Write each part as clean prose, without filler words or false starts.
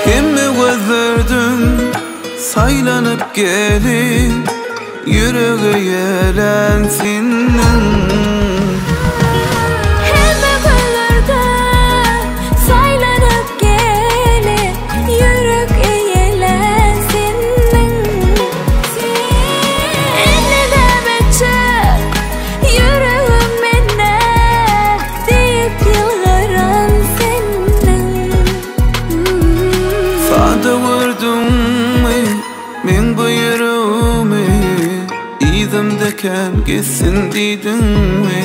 Hemme gözlerden saýlanyp gelip, Ýürege ýelen seniň. Hemme gözlerden saýlanyp gelip, Ýürek eýelän seniň. Indi näme etjek, ýüregim mende, Diýip ýylgyran seniň. Sada gördüňmi meň bu ýüregimi, Yzymda kän gezsin diýdiňmi?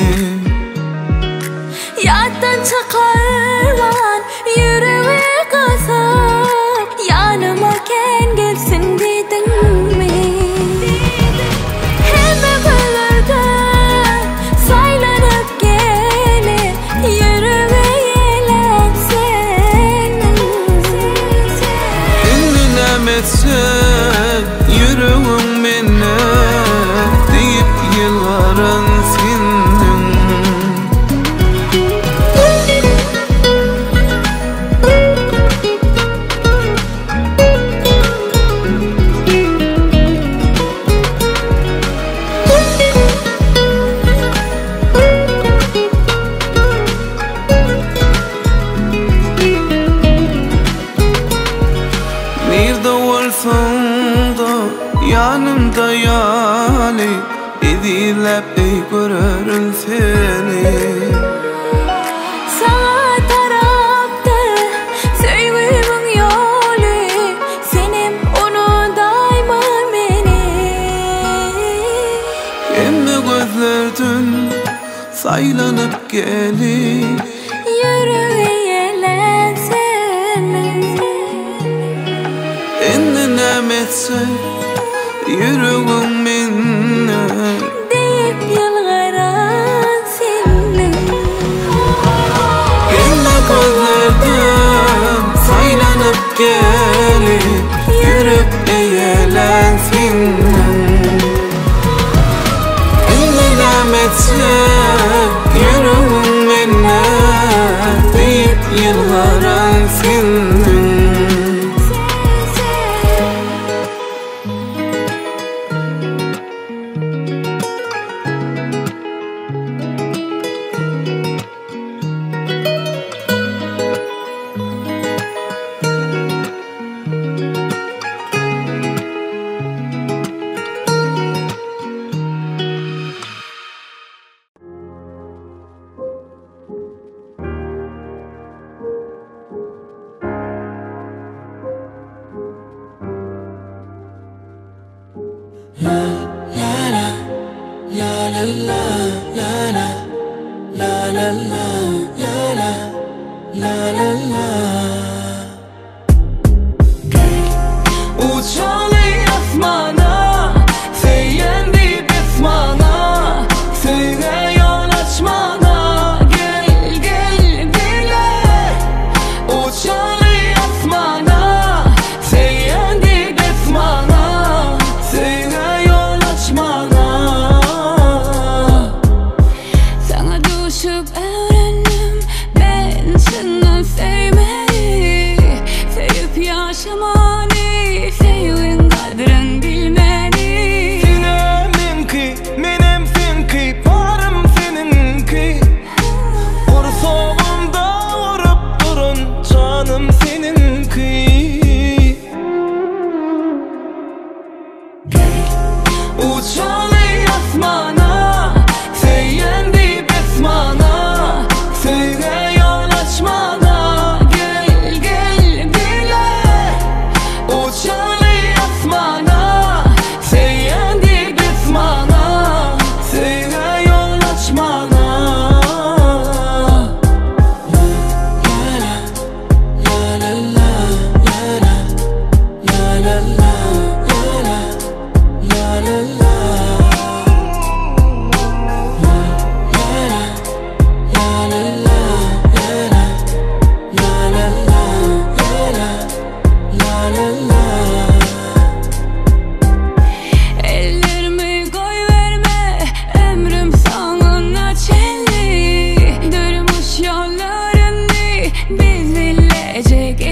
Ýatdan çykarman ýüregi gysyp, Ýanyma kän gelsin diýdiňmi? Hemme günlerde saýlanyp gelip, Ýürege ýelen seniň. Indi näme etsek ýüregim mende, Diýip ýylgyran seniň. Nirde bolsaň-da ýanymda ýaly, Ezizläp eý görerin seni. Saňa tarapdyr söýgimiň ýoly, Senem unudaýma meni. Hemme gözlerden saýlanyp gelip, Ýüregi ýelen seniň. Indi näme etsek ýüregim mende, Diýip ýylgyran seniň. Hemme gözlerden saýlanyp gelip, Ýürek eýelän seniň. Indi näme etsek ýüregim mende, Diýip ýylgyran seniň. Uçaly asmana, söýen diýip esmana, Söýgä ýol açmana, gel, gel bile. Uçaly asmana, söýen diýip esmana, Söýgä ýol açmana. Saňa duşup öwrendim men çyndan söýmegi, Söýüp ýaşamany, söýgiň gadryn bilmeli. Senem meňki, menem seňki, barym seniňki. Gursagymda urup duran janym.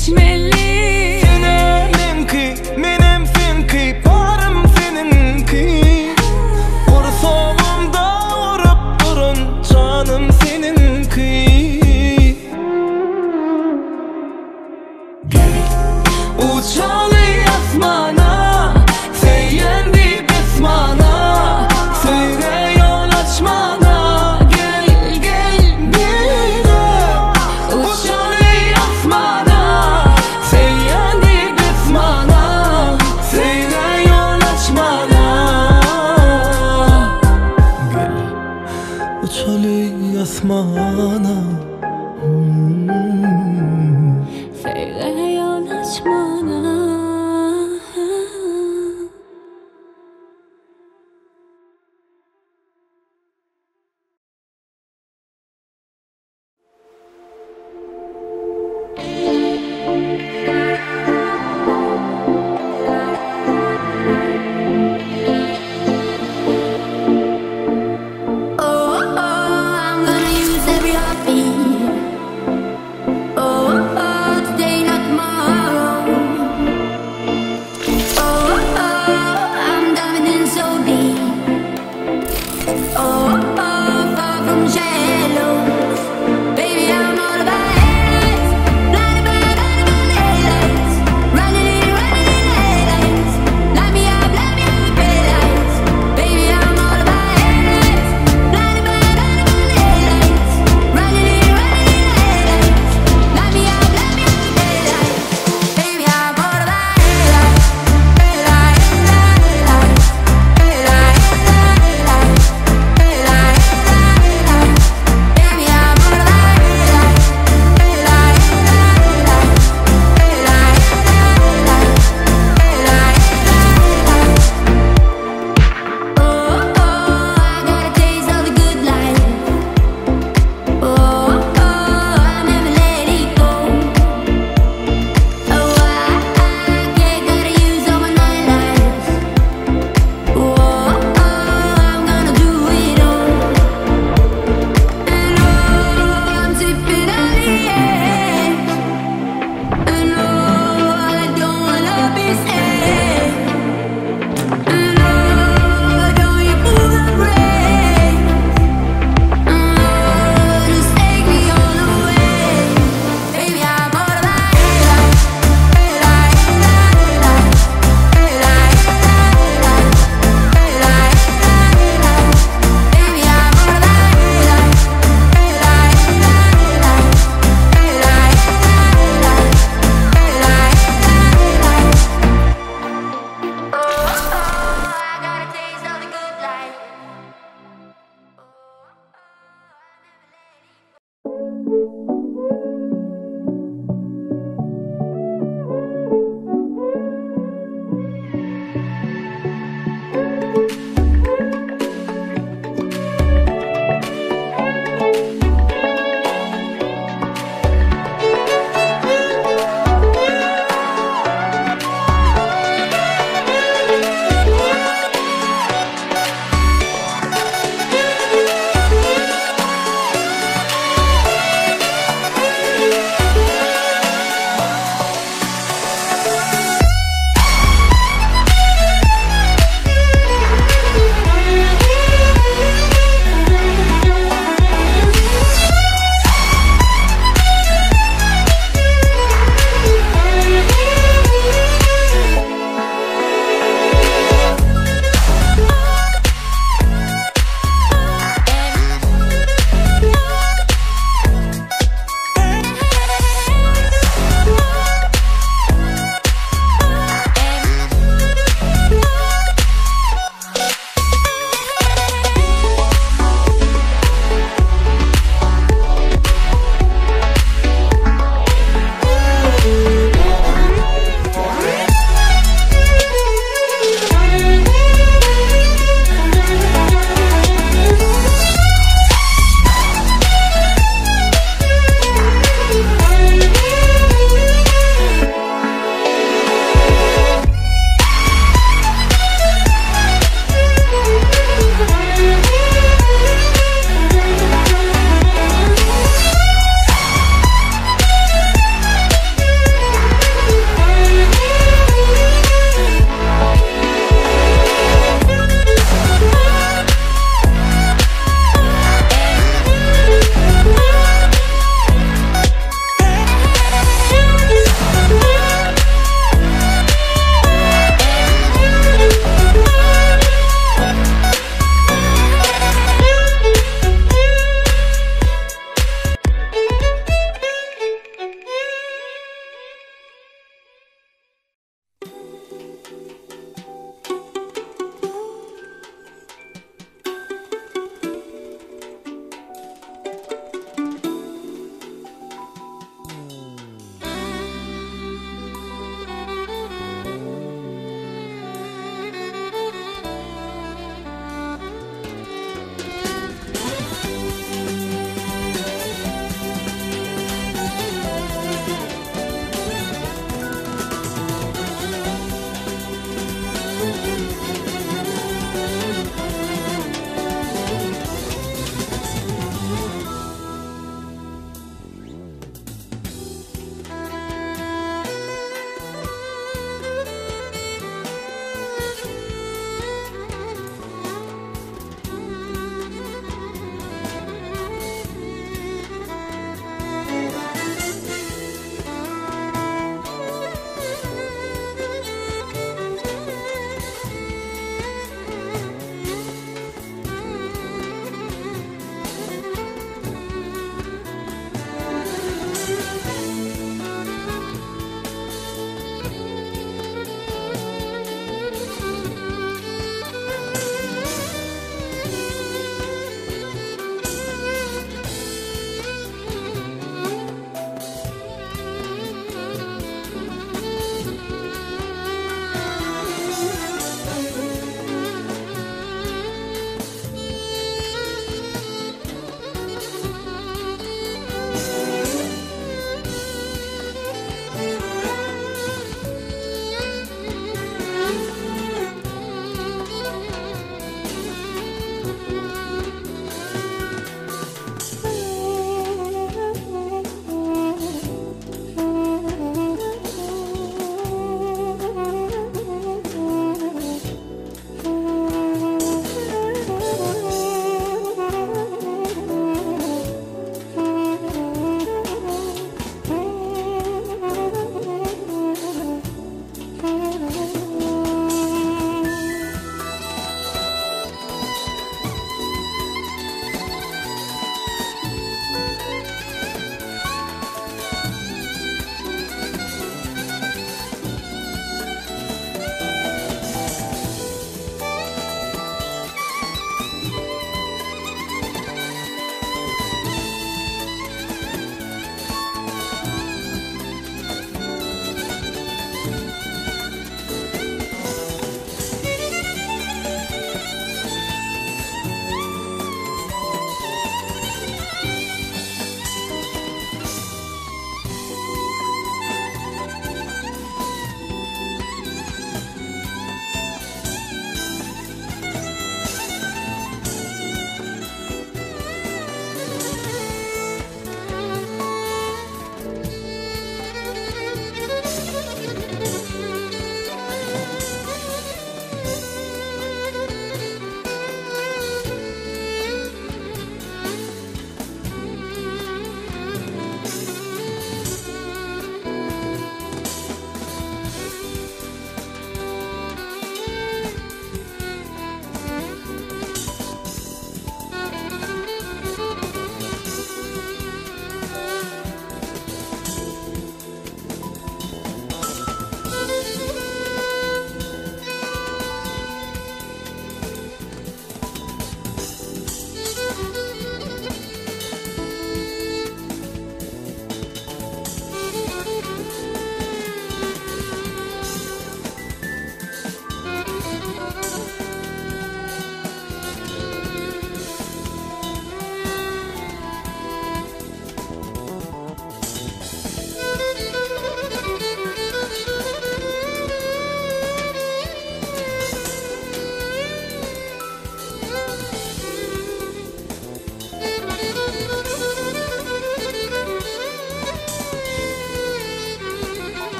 geçmeli. Senem meňki, menem seňki, barym seniňki. Gursagymda urup duran janym seniňki. Gel, uçaly asmana, Söýen diýip esmana, Söýgä ýol açmana. Gel, gel, bile, Uçaly asmana, Söýen diýip esmana, Söýgä ýol açmana. Gel, uçaly asmana. Söýgä ýol açmana.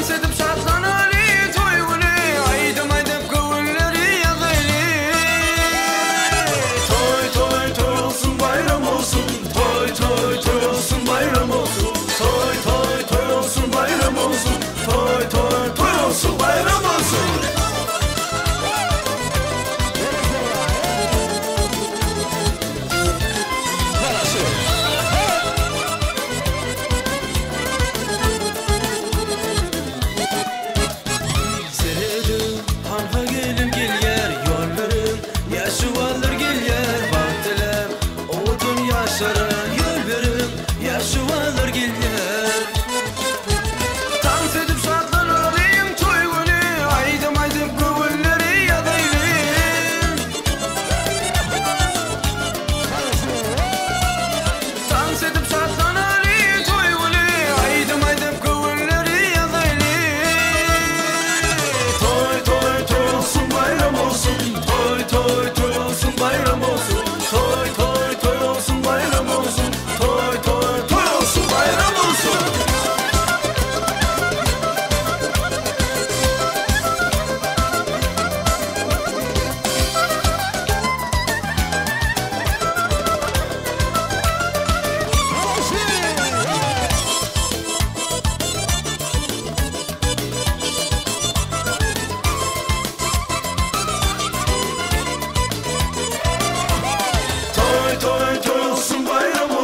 Tans edip şatlanaly toý güni, Aýdym aýdyp göwünleri ýazaýly. Toý toý toý olsun baýram olsun, Toý toý toý olsun baýram olsun, Toý toý toý olsun baýram olsun, Toý toý toý olsun baýram olsun. Serediň, hanha gelin gelýär, ýol beriň, ýaşuwallar gelýär, Bagt diläp, owadan ýaşlara ýol beriň, ýaşuwallar gelýär. Tans edip şatlanalyň toý güni, aýdym aýdyp göwünleri ýazaýlyň. Tans edip şatlanalyň toý güni, aýdym aýdyp göwünleri ýazaýlyň. Toý toý toý olsun baýram olsun, Toý toý toý olsun baýram olsun, Toý toý toý olsun baýram olsun, Toý toý toý olsun baýram olsun. Toý toý toý olsun baýram olsun, Toý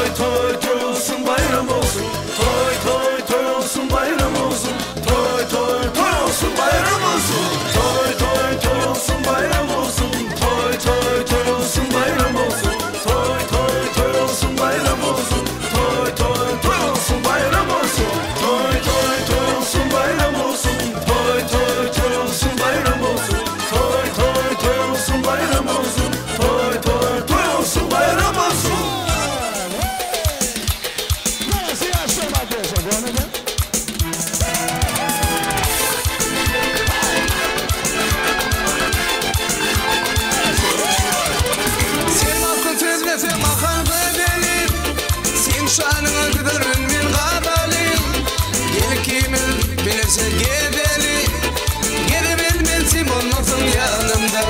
toý toý olsun baýram olsun, Toý toý toý olsun baýram olsun, Toý toý toý olsun baýram olsun, Toý toý toý olsun baýram olsun, Toý toý toý olsun baýram olsun, Toý toý toý olsun baýram olsun, Toý toý toý olsun baýram olsun, Toý toý toý olsun baýram olsun, Toý toý toý olsun baýram olsun, Toý toý toý olsun baýram olsun, Toý toý toý olsun baýram olsun. Sen hakda sözlesem akar bedelim, Sen şanyňa giderin men gazaly. Gel ikimiz bileje gezeli, Gezebilmezim bolmasaň ýanymda.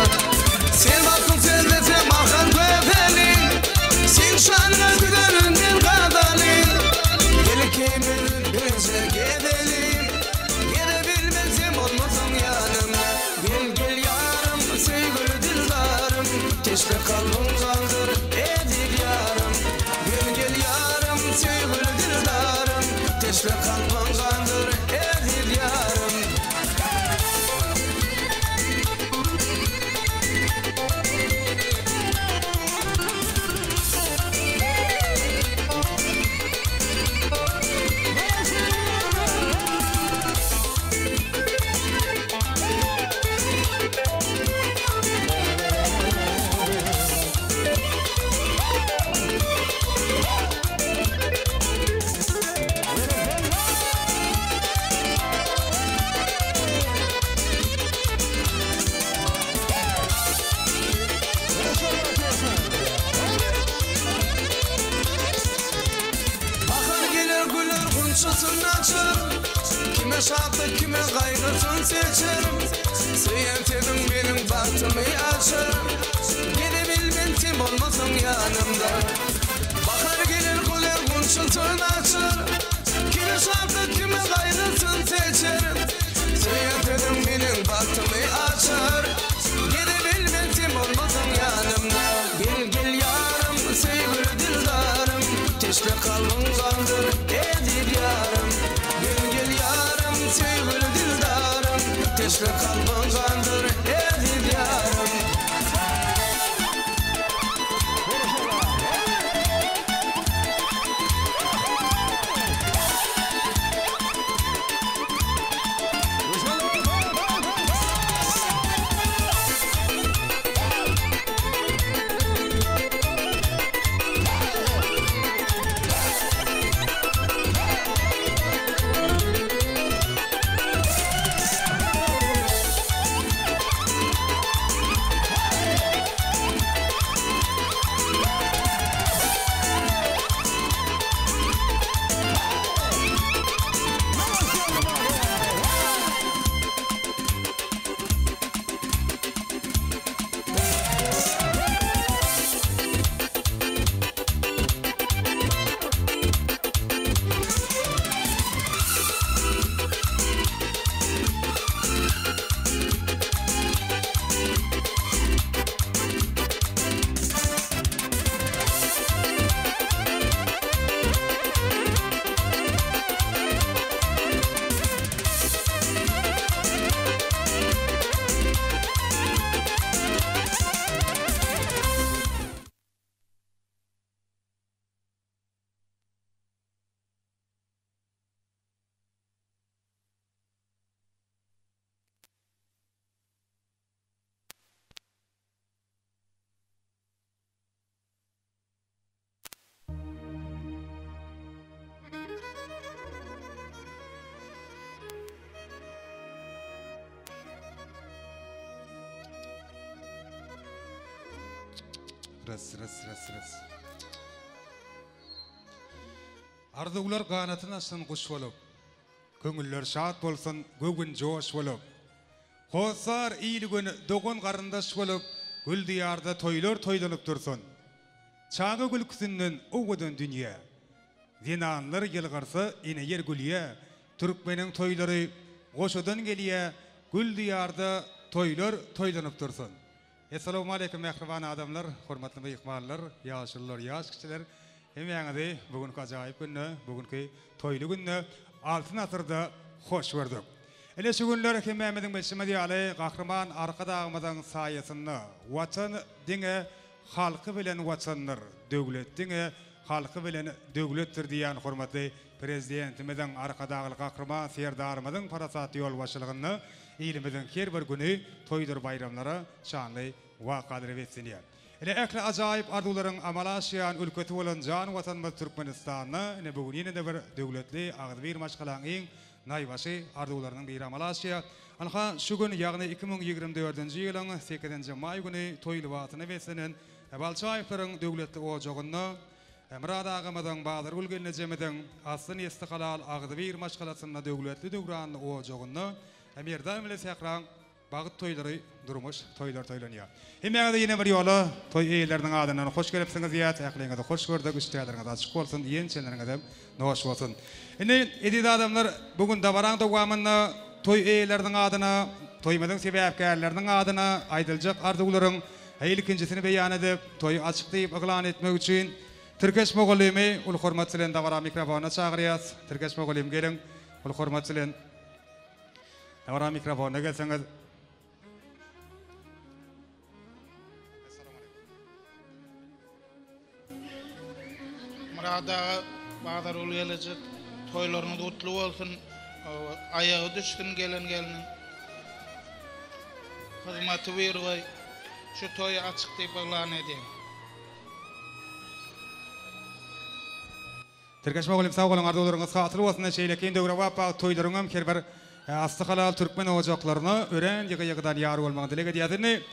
Sen hakda sözlesem akar bedelim, Sen şanyňa giderin men gazaly. Gel ikimiz bileje gezelim, Gezebilmezim bolmasaň ýanymda. Gel gel ýarym, söýgüli dildarym, Teşne kalbym gandyr eziz ýarym. Gel gel ýarym, söýgüli dildarym, Teşne kalbym gandyr eziz ýarym. Bahar geler güller gunçasyn açar, Kime şatlyk kime gaýgysyn seçer. Söýen sözüň meniň bagtymy açar, Gelebilmezim bolmasaň ýanymda. Bahar geler güller gunçasyn açar, Kime şatlyk kime gaýgysyn seçer. Söýen sözüň meniň bagtymy açar, Gelebilmezim bolmasaň ýanymda. Gel gel ýarym, söýgüli dildarym, Teşne kalbym gandyr eziz ýarym. Gel gel ýarym, söýgüli dildarym, Teşne kalbym gandyr eziz ýarym. Ras ras ras ras. Arzuwlar ganatyn açsyn guş bolup, Köňüller şat bolsun göwün joş bolup. Hossar il-gün, dogan-garyndaş bolup, Gül diýarda toýlar toýlanyp dursun. Çaga gülküsinden owadan dünýä. Zenanlar ýylgyrsa ene ýer gülýä, Türkmeniň toýlary goşadan gelýä, Gül diýarda toýlar toýlanyp dursun. Essalawmaleýkim mähriban adamlar, hormatly myhmanlar, ýaşulular, ýaş kiçiler. Hemmäňizi bu günki ajaýyp günde, bu günki toýly günde Altyn asyrda hoş gördük. Ine şu günler hemmämiziň bilşimiz ýaly Gahryman Arkadagymyzyň saýasynda Watan diňe halky bilen Watandyr, döwlet diňe halky bilen döwletdir diýýän hormatly Prezidentimiziň, Arkadagly Gahryman Serdarymyzyň parasatly ýolbaşçylygynda ilimiziň her bir güni toýdur baýramlara, şanly wakalara beslenýär. Ine, ähli ajaýyp arzuwlaryň amala aşýan ülkesi bolan jan Watanymyz Türkmenistanda ine bu gün ýene-de bir döwletli, agzybir maşgalaň iň naýbaşy arzuwlarynyň biri amala aşýar. Ynha, şu gün, ýagny 2024-nji ýylyň sekizinji maý güni toý lybasyna beslenen Balçaýewleriň döwletli ojagynda Myrat agamyzyň, Bazargül gelnejemiziň asly-nesli halal agzybir maşgalasynda döwletli döwranly ojagynda Merdan bilen Sähraň bagt toýlary, durmuş toýlary toýlanýar. Hemmäňize ýene bir ýola toý eýeleriniň adyndan hoş gelipsiňiz diýýäs. Ähliňizi hoş gördük, işdäleriňiz açyk bolsun, iýen-içenleriňizem noş bolsun. Indi, eziz adamlar, bu gün dabaraň dowamynda toý eýeleriniň adyna, toýumyzyň sebäpkärleriniň adyna aýdyljak arzuwlaryň ilkinjisini beýan edip, toýy açyk diýip yglan etmek üçin Tirkeş mugallymy uly hormat bilen dabara mikrofonyna çagyrýas. Tirkeş mugallym geliň, uly hormat bilen dabara mikrofonyna gelseňiz. Myrat aga Bazargül gelejek toýlaryňyz gutly bolsun aýagy düşsün gelen gelniň hyzmaty buýurgaý şu toýy açyk diýip yglan edýän. Tirkeş mugallym sag boluň arzuwlaryňyz hasyl bolsun şeýlekin döwrebap bagt toýlaryňam her bir asly halal türkmen ojaklaryna örän ýygy ýygydan ýar bolmagyny dileg edýäs indi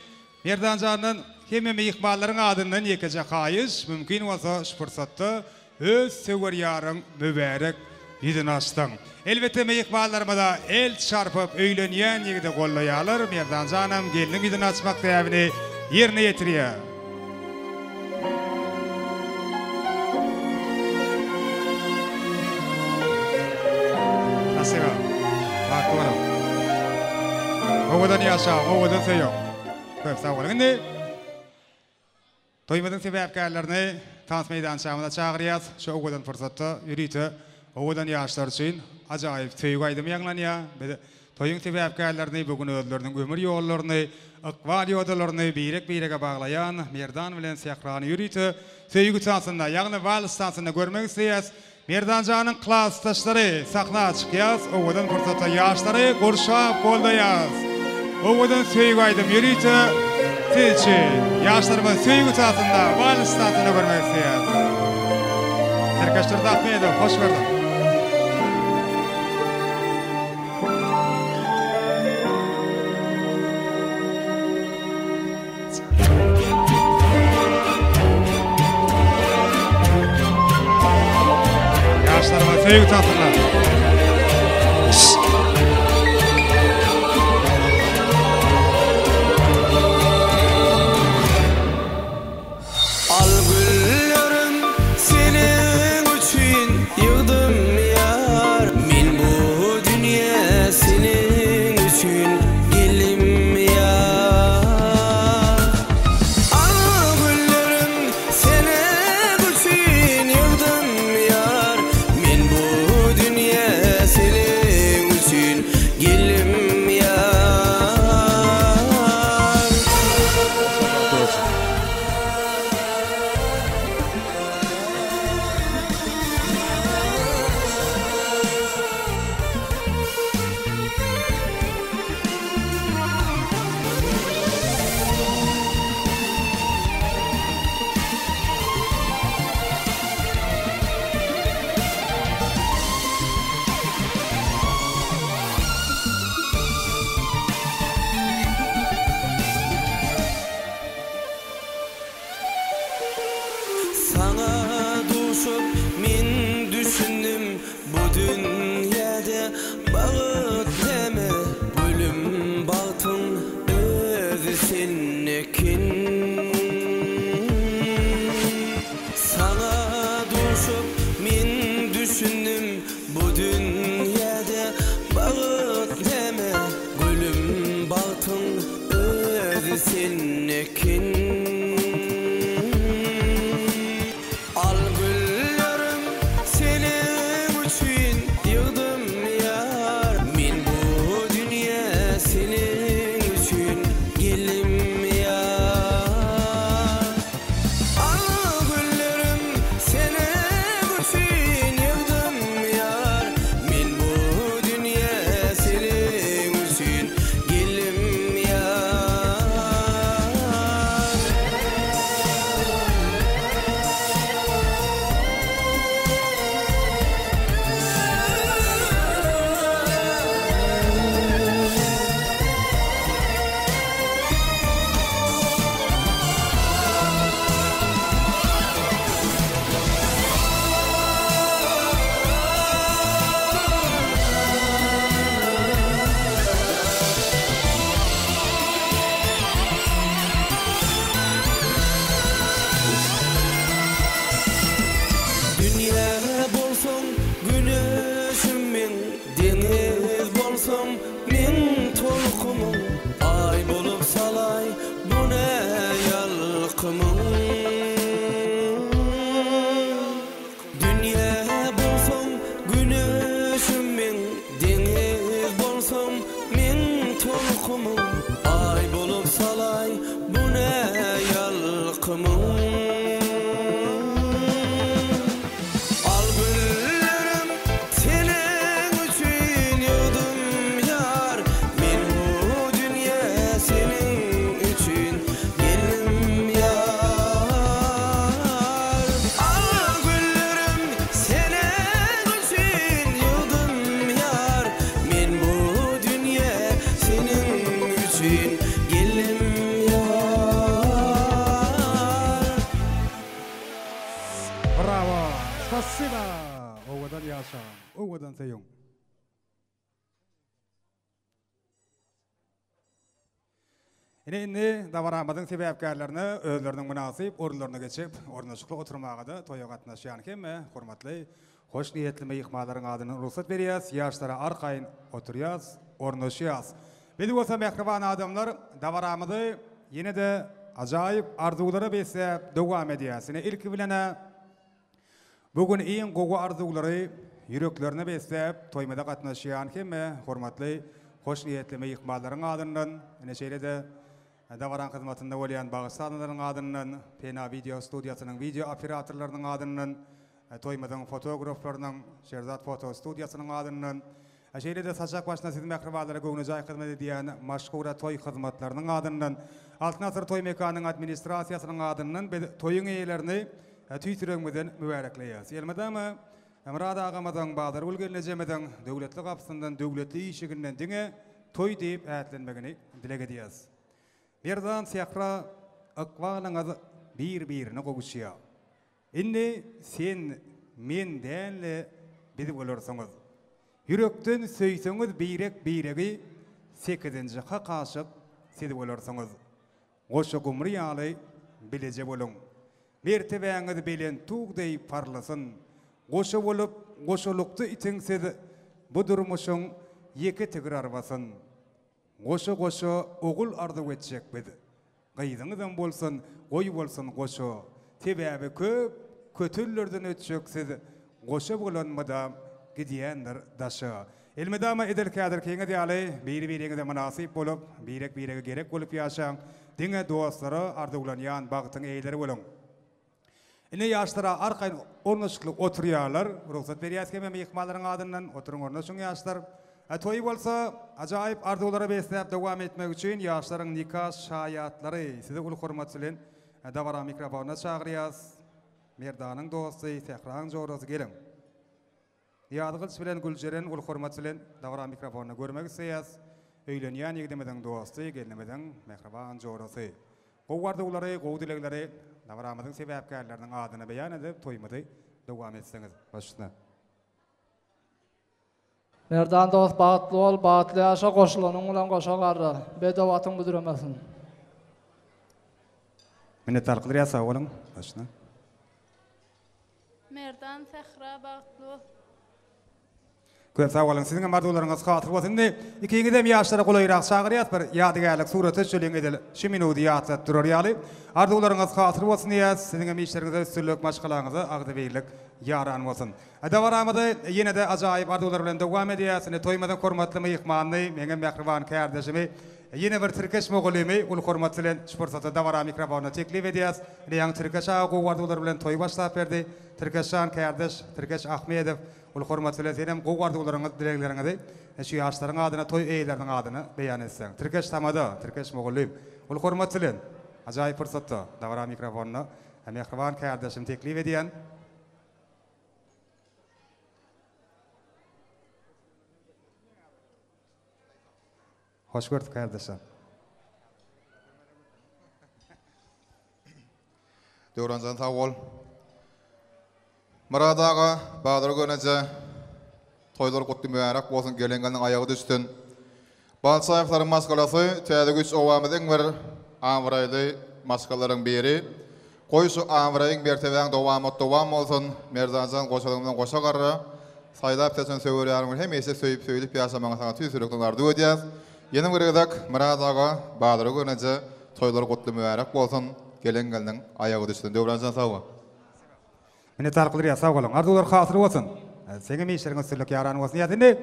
Merdan jandan hemme myhmanlaryň adyndan ýekeje haýyş, mümkin bolsa şu pursatda öz söwer ýaryň mübärek ýüzüni açsaň. Elbetde myhmanlarymyza el çarpyp öýlenýän ýigidi gollaýarlar, Merdan janam gelniň ýüzüni açmak däbini ýerine ýetirýär. Spasiba. Bagtly boluň. Owadan ýaşaň, owadan söýüň. Köp sag boluň. Indi toýumyzyň sebäpkärlerini tans meýdançamyza çagyrýas. Şu owadan pursatda ýörite owadan ýaşlar üçin ajaýyp söýgi aýdymy ýaňlanýar. Biz toýuň sebäpkärlerini bu gün özleriniň ömür ýollaryny, ykbal ýodalaryny birek-birege baglaýan Merdan bilen Sährany ýörite söýgi tansynda, ýagny wals tansynda görmek isleýäs. Merdanjanyň klasdaşlary sahna çykýas owadan pursatda ýaşlary gurşap goldaýas owadan söýgi aýdym ýörite siz üçin ýaşlarymyz söýgi tansynda wals tansynda görmek isleýäs Tirkeş Durdyahmedow hoş gördük. Ýaşlaryma söýgi tansynlar. Al güllerim seniň üçin ýygdym ýar Men bu dünýä seniň üçin geldim ýar Al güllerim seniň üçin ýygdym ýar Men bu dünýä. eken. Al güllerim seniň üçin ýygdym ýar. Men bu dünýä seniň üçin geldim ýar. Al güllerim seniň üçin ýygdym ýar. Men bu dünýä seniň üçin geldim ýar. Dünýä bolsaň güneşim meň, Deňiz bolsaň meň tolkumym, Aý bolup salaý bu ne ýalkymyň. Dünýä bolsaň güneşim meň, Deňiz bolsaň meň tolkumym, Aý bolup salaý bu ne ýalkymyň. Al güllerim seniň üçin ýygdym ýar, Men bu dünýä seniň üçin geldim ýar. Al güllerim seniň üçin ýygdym ýar, Men bu dünýä seniň üçin geldim ýar. Brawo! Spasiba! Owadan ýaşaň, owadan söýüň! Ine indi dabaramyzyň sebäpkärlerine özleriniň mynasyp orunlaryna geçip, ornaşykly oturmaga-da toýa gatnaşýan hemme hormatly, hoşniýetli myhmanlaryň adyndan rugsat berýäs, ýaşlara arkaýyn oturýas, ornaşýas. Biz bolsa mähriban adamlar dabaramyzy ýene-de ajaýyp arzuwlara besläp dowam edýäs. Ine ilki bilen-ä Bu gün iň gowy arzuwlary ýüreklerine besläp, toýumyza gatnaşýan hemme hormatly, hoşniýetli myhmanlaryň adyndan, ine şeýle-de dabaraň hyzmatynda bolýan bagşy sazandalaryň adyndan, Pena wideo studiýasynyň wideo operatorlarynyň adyndan, toýumyzyň fotograflarynyň, Şerzat foto studiýasynyň adyndan, şeýle-de saçak başynda siz mähribanlara göwnejaý hyzmat edýän Maşgura toý hyzmatlarynyň adyndan, Altyn asyr toý mekanynyň administrasiýasynyň adyndan biz toýuň eýelerini Tüýs ýüregimizden mübärekleýäs. Elmydama Myrat agamyzyň, Bazargül gelnejemiziň döwletli gapysyndan, döwletli işiginden diňe toý diýip ätlenmegini dileg edýäs. Merdan sähra ykbalyňyz bir-birine gowuşýar. Indi sen, men däl-de biz bolarsyňyz. Ýürekden söýseňiz birek-biregi sekizinji hak aşyk siz bolarsyňyz. Goşa gumry ýaly bileje boluň. Mertebäňiz belent tug deý parlasyn. Goşa bolup, goşalykda itiň siz bu durmuşyň ýeke tigir arbasyn. Goşa-goşa ogul arzuw etjek biz. Gyzyňyzam bolsun, goý bolsun goşa. Sebäbi köp kötellerden ötjek siz goşa bolan mydam gidýändir daşa. Elmydama edil häzirkiňiz ýaly biri-biriňize mynasyp bolup, birek-birege gerek bolup ýaşaň, diňe dostlara arzuwlanýan bagtyň eýeleri boluň. Indi ýaşlara arkaýyn ornaşykly oturýarlar. Rugsat berýäs hemme myhmanlaryň adyndan, oturyň ornaşyň ýaşlar. Toýy bolsa ajaýyp arzuwlara besläp dowam etmek üçin ýaşlaryň nika şaýatlary sizi uly hormat bilen dabara mikrofonyna çagyrýas. Merdanyň dosty, Sähraň jorasy geliň. Nyýazgylyç bilen Güljeren uly hormat bilen dabara mikrofonynda görmek isleýäs. Öýlenýän ýigdimiziň dosty, gelnimiziň mähriban jorasy. Gowy arzuwlary, gowy dilegleri dabaramyzyň sebäpkärleriniň adyna beýan edip, toýumyzy dowam etseňiz. Baş üstüne. Merdan dost bagtly bol, bagtly ýaşa, goşulanyň bilen goşa garra. Bedew atyň büdremesin. Minnetdarlyk bildirýäs sag boluň. Baş üstüne. Merdan Sähra bagtly bol. Köp sag boluň. Siziň hem arzuwlaryňyz hasyl bolsun. Indi ikiňizem ýaşlara golaýrak çagyrýas bir ýadygärlik surata düşeliň edil şu minudy ýatlap durar ýaly. Arzuwlaryňyz hasyl bolsun diýýäs. Siziň hem işleriňize üstünlik, maşgalaňyza agzybirlik ýaran bolsun. Dabaramyzy ýene-de ajaýyp arzuwlar bilen dowam edýäs. Indi toýumyzyň hormatly myhmanyny, meňem mähriban kärdeşimi, ýene bir Tirkeş mugallymy uly hormat bilen şu pursatda dabara mikrofonyna teklip edýäs. Ine ýaňy Tirkeş aga gowy arzuwlar bilen toýy başlap berdi. Tirkeş jan kärdeş, Tirkeş Ahmedow Uly hormat bilen senem gowy arzuwlaryňyz, dilegleriňizi şu ýaşlaryň adyna, toý eýeleriniň adyna beýan etseň. Tirkeş tamada, Tirkeş mugallym. Uly hormat bilen, ajaýyp pursatda dabara mikrofonyna mähriban kärdeşimi teklip edýän. Hoş gördük kärdeşler. Döwranjan sag bol. Myrat aga, Bazar göneje toýlar gutly mübärek bolsun, gelen gelniň aýagy düşsün. Balçaýewleriň maşgalasy Täze Güýç obamyz iň bir abraýly maşgalalaryň biri. Goý şu abraýyň mertebäň dowamat dowam bolsun Merdanjan goşalyň bilen goşa garra saýlap seçen söwer ýaryň bilen hemişe söýüp söýülip ýaşamagyňy saňa tüýs ýürekden arzuw edýäs. Ýene bir gezek Myrat aga Bazara göneje toýlar gutly mübärek bolsun gelen gelniň aýagy düşsün Döwranjan sag bol. Minnetdarlyk bildirýäs sag boluň. Arzuwlar hasyl bolsun. Seňem işleriňe üstünlik ýaran bolsun. Ýa indi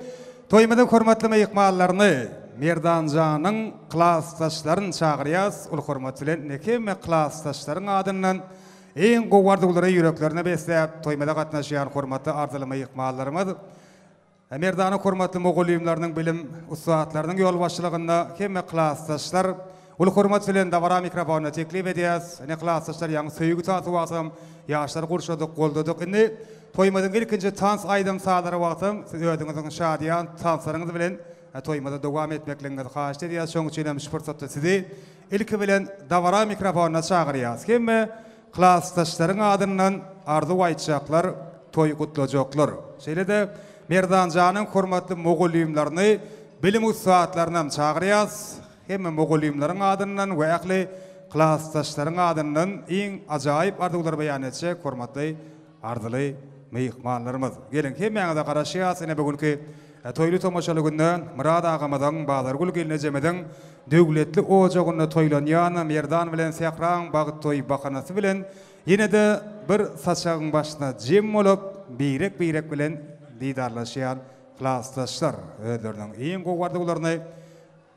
toýumyzyň hormatly myhmanlaryny Merdanjanyň klasdaşlaryny çagyrýas. Uly hormat bilen indi hemme klasdaşlaryň adyndan iň gowy arzuwlary ýüreklerine besläp toýumyza gatnaşýan hormatly arzyly myhmanlarymyz Merdana hormatly mugallymlarynyň bilim ussatlarynyň ýolbaşçylygynda hemme klasdaşlar uly hormat bilen dabara mikrofonyna teklip edýäs. Ine klasdaşlar ýaňy söýgi tansy wagtam ýaşlary gurşadyk, goldadyk. Indi toýumyzyň ilkinji tans aýdym-sazlary wagtam siz özüňiziň şadyýan tanslaryňyz bilen toýumyzy dowam etmekligiňizi haýyşt edýäs. Şonuň üçin hem şu pursatda sizi ilki bilen dabara mikrofonyna çagyrýas. Hemme Klasdaşlaryň adyndan arzuw aýtjaklar, toý gutlajaklar. Şeýle-de Merdanjanyň hormatly mugallymlaryny, bilim ussatlarynam çagyrýas. Hemme mugallymlaryň adyndan we ähli klasdaşlaryň adyndan iň ajaýyp arzuwlary beýan etjek hormatly Arzyly myhmanlarymyz! Geliň, hemmäňize garaşýas, ine bu günki toýly tomaşaly günde Myrat agamyzyň, Bazargül gelnejemiziň döwletli ojagynda toýlanýan Merdan bilen Sähraň bagt toýy bahanasy bilen ýene-de bir saçagyň başyna jem bolup, birek-birek bilen didarlaşýan klasdaşlar özleriniň iň gowy arzuwlaryny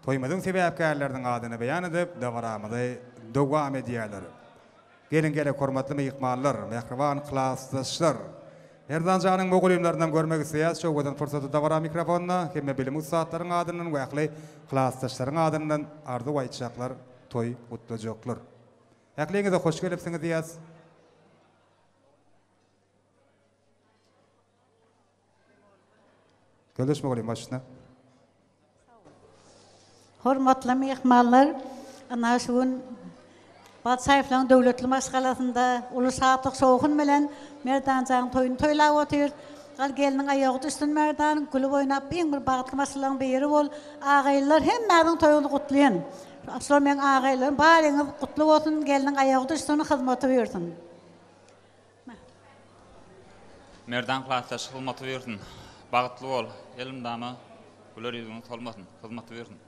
toýumyzyň sebäpkärleriniň adyna beýan edip, dabaramyzy dowam edýärler. Geliň gerek hormatly myhmanlar, mähriban klasdaşlar! Merdan janyň mugallymlarynam görmek isleýäs şu owadan pursatda dabara mikrofonda hemme bilim ussatlaryň adyndan we ähli klasdaşlaryň adyndan arzuw aýtjaklar, toý gutlajaklar. Ähliňize hoş gelipsiňiz diýýäs. Göldeş mugallym baş üstüne. Hormatly myhmanlar, ynha şu gün Batsaýewlaryň döwletli maşgalasynda uly şatlyk-şowhun bilen Merdanjanyň toýuny toýlap otyrys. Gal gelniň aýagy düşsün Merdan, gülüp oýnap iň bir bagtly maşgalalaryň biri bol. Agaýlylar hemmäňiziň toýuňyzy gutlaýan. Şular meň agaýlarym, baryňyz gutly bolsun, gelniň aýagy düşsün, hyzmaty buýursyn. Merdan klasdaş hyzmaty buýursyn. Bagtly bol, elmydama güler ýüzüň solmasyn. Hyzmaty buýursyn.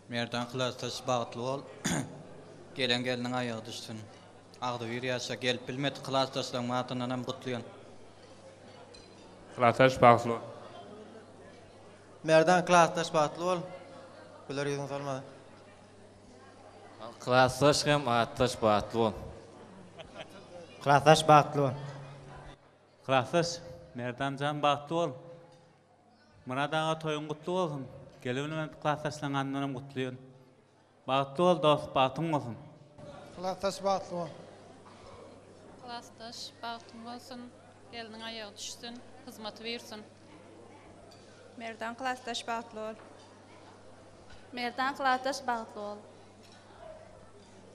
Merdan klasdaş bagtly bol. Gelen gelniň aýagy düşsün. Agzybir ýaşa. Gelip bilmedik klasdaşlaryň adyndanam gutlaýan. Klasdaş bagtly bol. Merdan klasdaş bagtly bol. Güler ýüzüň solmasyn. Klasdaş hem atdaş bagtly bol. Klasdaş bagtly bol. Klasdaş Merdanjan bagtly bol. Myrat aga toýuň gutly bolsun. Gelebilmedik klasdaşlaň adyndanam gutlaýan. Bagtly bol dost bagtyň bolsun. Klasdaş bagtly bol. Klasdaş bagtyň bolsun. Gelniň aýagy düşsün. Hyzmaty buýursyn. Merdan klasdaş bagtly bol. Merdan klasdaş bagtly bol.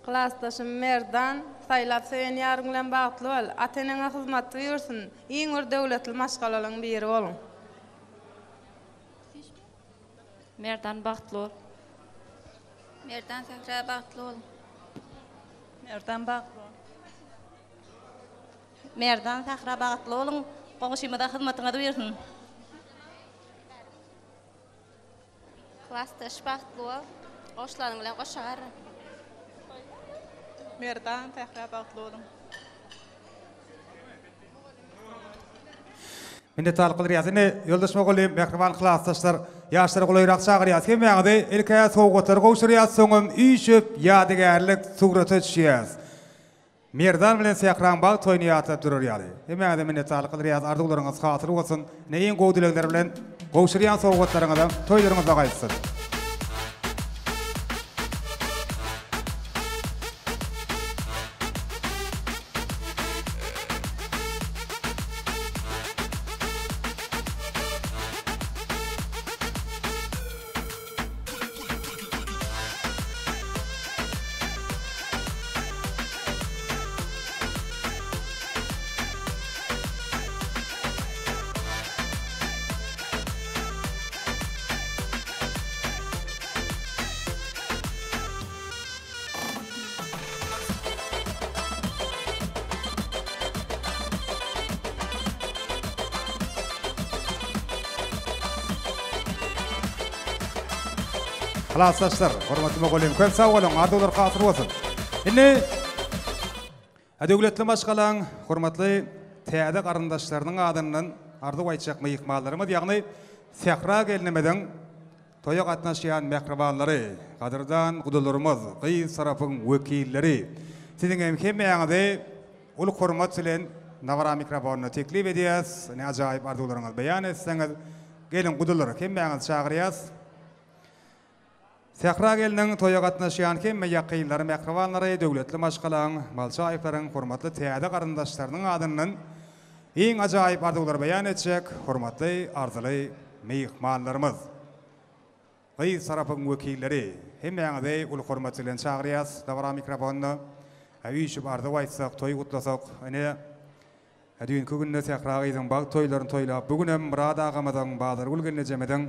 Klasdaşym Merdan, saýlap söýen ýaryň bilen bagtly bol. Ata-eneňe hyzmat buýursyn. Iň bir döwletli maşgalalaryň biri boluň. Merdan bagtly bol. Merdan Sähra bagtly boluň. Merdan bagtly bol. Merdan Sähra bagtly boluň. Goňşymyza hyzmatyňyz buýursyn. Klasdaş bagtly bol. Goşlanyň bilen goşa garra. Merdan Sähra bagtly boluň. Minnetdarlyk bildirýäs. Indi ýoldaş mugallym, mähriban klasdaşlar, ýaşlary golaýrak çagyrýas. Hemmäňizi ilk-ä sowgatlary gowşurýas, soňam üýşüp ýadygärlik surata düşýäs. Merdan bilen Sähraň bagt toýuny ýatlap durar ýaly. Hemmäňize minnetdarlyk bildirýäs, arzuwlaryňyz hasyl bolsun. Ine iň gowy dilegler bilen gowşurýan sowgatlaryňyzam toýlaryňyzda gaýtsyn. Klasdaşlar, hormatly mugallym, köp sag boluň, arzuwlar hasyl bolsun. Indi döwletli maşgalaň hormatly täze garyndaşlarynyň adyndan arzuw aýtjak myhmanlarymyz, ýagny Sähra gelnimiziň Toýa gatnaşýan mähribanlary, gadyrdan gudalarymyz, gyz tarapyň wekilleri, siziň hem hemmäňizi uly hormat bilen dabara mikrofonyna teklip edýäs. Ine ajaýyp arzuwlaryňyzy beýan etseňiz, geliň gudalar, hemmäňizi çagyrýas. Sähra gelniň toýa gatnaşýan hemme ýakynlary, mähribanlary, döwletli maşgalaň, Balçaýewleriň hormatly täze garyndaşlarynyň adyndan Iň ajaýyp arzuwlary beýan etjek hormatly arzyly myhmanlarymyz! Gyz tarapyň wekilleri, hemmäňizi uly hormat bilen çagyrýas dabara mikrofonyna. Üýşüp arzuw aýtsak, toý gutlasak, ine, düýnki günde Sähra gyzyň bagt toýlaryny toýlap, bu günem Myrat agamyzyň, Bazargül gelnejemiziň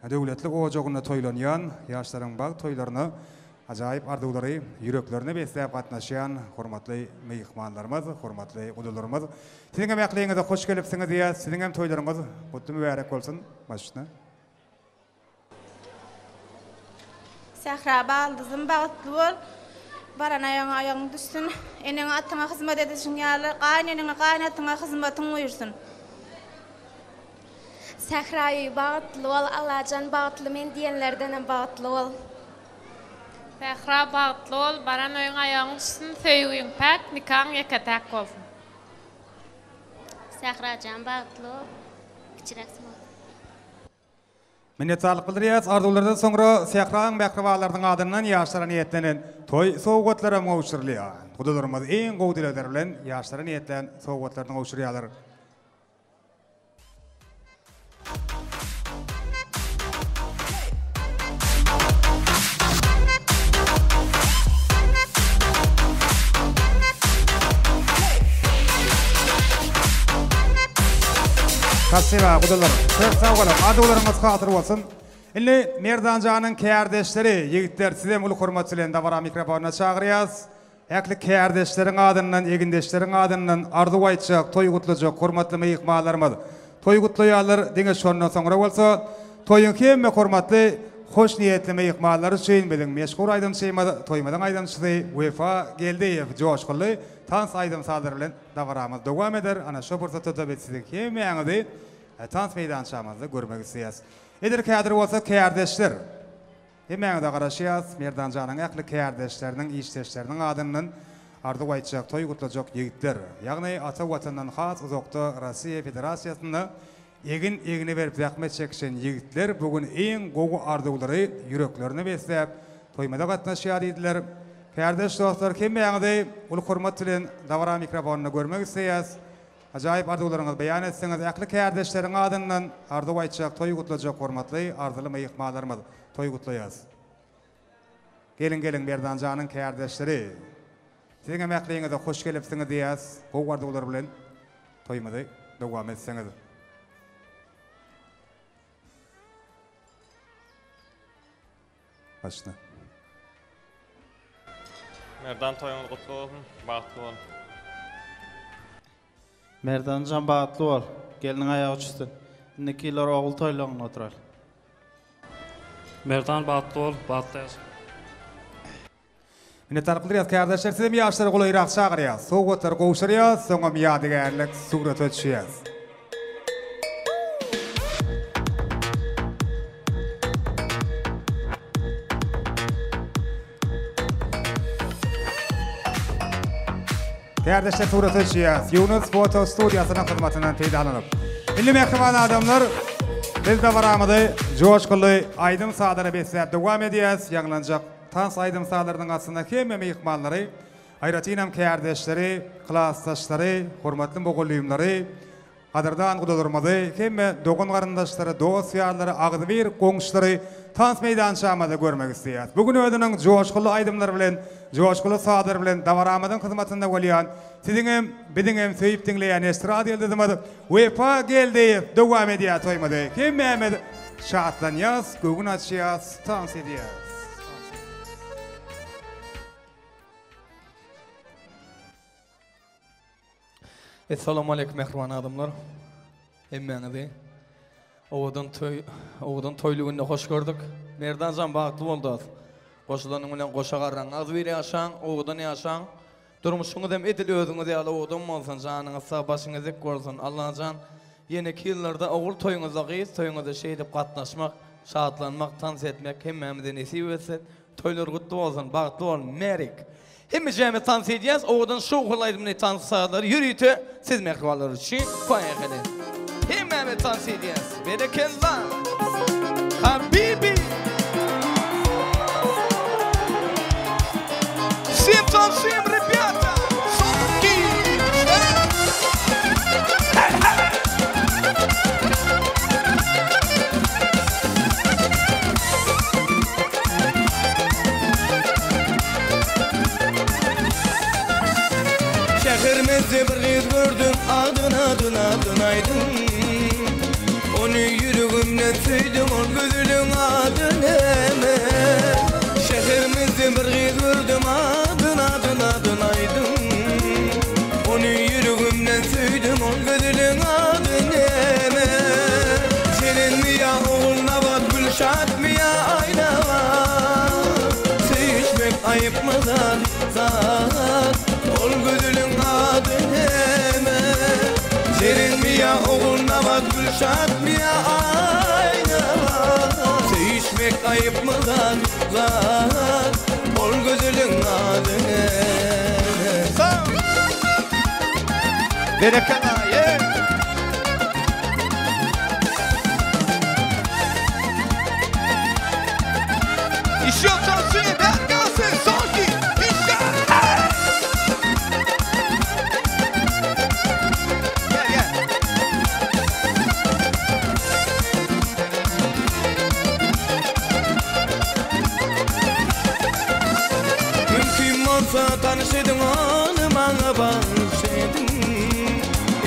döwletli ojagynda toýlanýan ýaşlaryň bagt toýlaryna Ajaýyp arzuwlary ýüreklerine besläp gatnaşýan hormatly myhmanlarymyz, hormatly gudalarymyz, siziňem ähliňize hoş gelipsiňiz diýýäs, siziňem toýlaryňyz gutly mübärek bolsun. Baş üstüne. Sähra baldyzym bagtly bol. Baran aýagyňa aýagyň düşsün. Eneňe ataňa hyzmat edişiň ýaly, gaýyneneňe gaýynatyňa hyzmatyň buýursyn. Sähraýy bagtly bol Allajan bagtly men diýenlerdenem bagtly bol. Sähra bagtly bol baran öýüň aýagyň düşsün söýgüň päk nikaň ýeke täk bolsun. Sährajan bagtly bol kiçiräk sowal. Minnetdarlyk bildirýäs. Arzuwlardan soňra Sähraň mähribanlarynyň adyndan ýaşlara niýetlenen toý sowgatlaram gowşurylýar. Gudalarymyz iň gowy dilegler bilen ýaşlara niýetlän sowgatlaryny gowşurýarlar. Spasiba, gudalar. Köp sag boluň. Arzuwlaryňyz hasyl bolsun. Indi Merdanjanyň kärdeşleri, ýigitler, sizem uly hormat bilen dabara mikrofonyna çagyrýas. Ähli kärdeşleriň adyndan, egindeşleriň adyndan arzuw aýtjak, toý gutlajak hormatly myhmanlarymyz! Toý gutlaýarlar, diňe şondan soňra bolsa, toýuň hemme hormatly, hoşniýetli myhmanlary üçin biziň meşhur aýdymçymyz, toýumyzyň aýdymçysy Wepa Geldiýew joşgunly tans aýdym-sazlary bilen dabaramyz dowam eder. Ana şo pursatda-da biz siziň hemmäňizi tans meýdançamyzda görmek isleýäs. Edil häzir bolsa kärdeşler! Hemmäňize garaşýas, Merdanjanyň ähli kärdeşleriniň, işdeşleriniň adyndan arzuw aýtjak, toý gutlajak ýigitler. Ýagny ata Watandan has uzakda Rossiýa Federasiýasynda egin egne berip zähmet çekişen ýigitler bu gün iň gowy arzuwlary ýüreklerine besläp toýumyza gatnaşýar diýdiler. Kärdeş dostlar hemmäňizi uly hormat bilen dabara mikrofonynda görmek isleýäs. Ajaýyp arzuwlaryňyzy beýan etseňiz ähli kärdeşleriň adyndan arzuw aýtjak toý gutlajak hormatly arzyly myhmanlarymyz toý gutlaýas. Geliň geliň Merdanjanyň kärdeşleri siziňem ähliňize hoş gelipsiňiz diýýäs gowy arzuwlar bilen toýumyzy dowam etseňiz. Başla. Merdan toýuňyz gutly bolsun, bagtly bol. Merdanjan bagtly bol. Gelniň aýagy çüsün. Indiki ýyllar ogul toýlagyňda oturaly. Merdan bagtly bol, bagtly ýaşa. Minnetdarlyk bildirýäs kärdeşler sizem ýaşlary golaýrak çagyrýas. Sowgatlary gowşurýas, soňam ýadygärlik surata düşýäs. Kärdeşler surata düşýäs. Ýunus foto studiýasynyň hyzmatyndan peýdalanyp. Indi mähriban adamlar, biz dabaramyzy joşgunly aýdym-sazlara besläp dowam edýäs. Ýaňlanjak tans aýdym-sazlarynyň astynda hemme myhmanlary, aýratynam kärdeşleri, klasdaşlary, hormatly mugallymlary, Gadyrdan gudalarymyzy, hemme dogan-garyndaşlary, dost-ýarlary, agzybir goňşulary tans meýdançamyzda görmek isleýäris. Bu gün özüniň joşgunly aýdymlary bilen, joşgunly sazlary bilen dabaramyzyň hyzmatynda bolýan, siziňem, biziňem söýüp diňleýän estrada ýyldyzymyz Wepa Geldiýew dowam edýär toýumyzy. Hemmämiz şatlanýas, göwün açýas, tans edýäris. Essalamu aleýkum mähriban adamlar. Hemmäňizi owadan toý, owadan toýly günde hoş gördük. Merdanjan bagtly bol dos. Goşulanyň bilen goşa garraň. Agzybir ýaşaň, owadan ýaşaň. Durmuşyňyz hem edil özüňiz ýaly owadan bolsun. Janyňyz sag, başyňyz dik bolsun. Allajan ýeneki ýyllarda ogul toýuňyzda, gyz toýuňyzda şeýdip gatnaşmak, şatlanmak, tans etmek hemmämize nesip etsin. Toýlar gutly bolsun, bagtly bol Merik. Hemmejämiz tans edýäs owadan şowhunly aýdymly tans sazlary ýörite siz mähribanlar üçin poýehali. Hemmämiz tans edýäs. Berekella. Habibi. Всем танцуем, ребята! Sonki! Şäherimizde bir gyz gördüm Adyn adyn adyn aýdyň Ony ýüregimden söýdüm Ol gözeliň ady näme Şäherimizde bir gyz gördüm Adyn adyn adyn aýdyň Ony ýüregimden söýdüm Ol gözeliň ady näme Serenmi ýa Ogulnabat Gülşatmy ýa Aýnabat Söýüşmek aýypmy zat zat Ol gözeliň ady näme Serenmi ýa Ogulnabat Gülşatmy ýa Aýnabat Söýüşmek aýypmy zat zat Ol gözeliň ady näme Berekella yeah. Еще танцуем, Bergası, Sonki, еще! Gel, gel. Mümkin bolsa tanyş ediň ony maňa bagyş ediň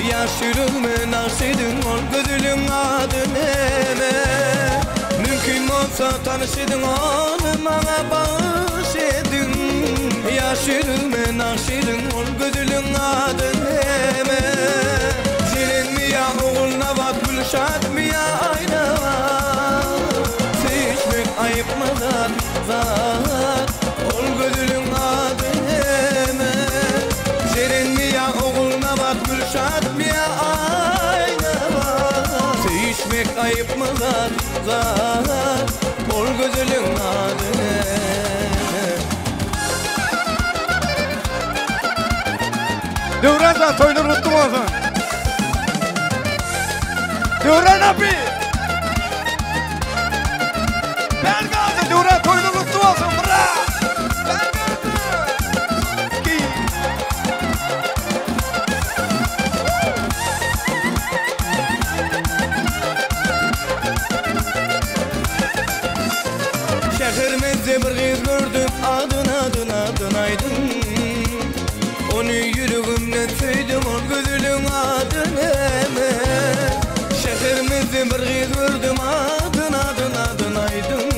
Ýaş ýüregime nagş ediň ol gözeliň ady näme Mümkin bolsa tanyş ediň ony maňa bagyş ediň Ýaş ýüregime nagş ediň ol gözeliň ady näme Jerenmi ýa Ogulnabat Gülşatmy ýa Aýnabat Söýüşmek aýypmy zat zat Ol gözeliň ady näme Jerenmi ýa Ogulnabat Gülşatmy ýa Aýnabat Söýüşmek aýypmy zat zat Ol gözeliň ady näme Döwran jan toýlar gutly bolsun. Döwran abi. Bergazy Döwran toýlar gutly bolsun. Bra. Bergazy. Şäherimizde bir gyz gördüm Adyn adyn adyn aýdyň Ony ýüregimden söýdüm Ol gözeliň ady näme Şäherimizde bir gyz gördüm Adyn adyn adyn aýdyň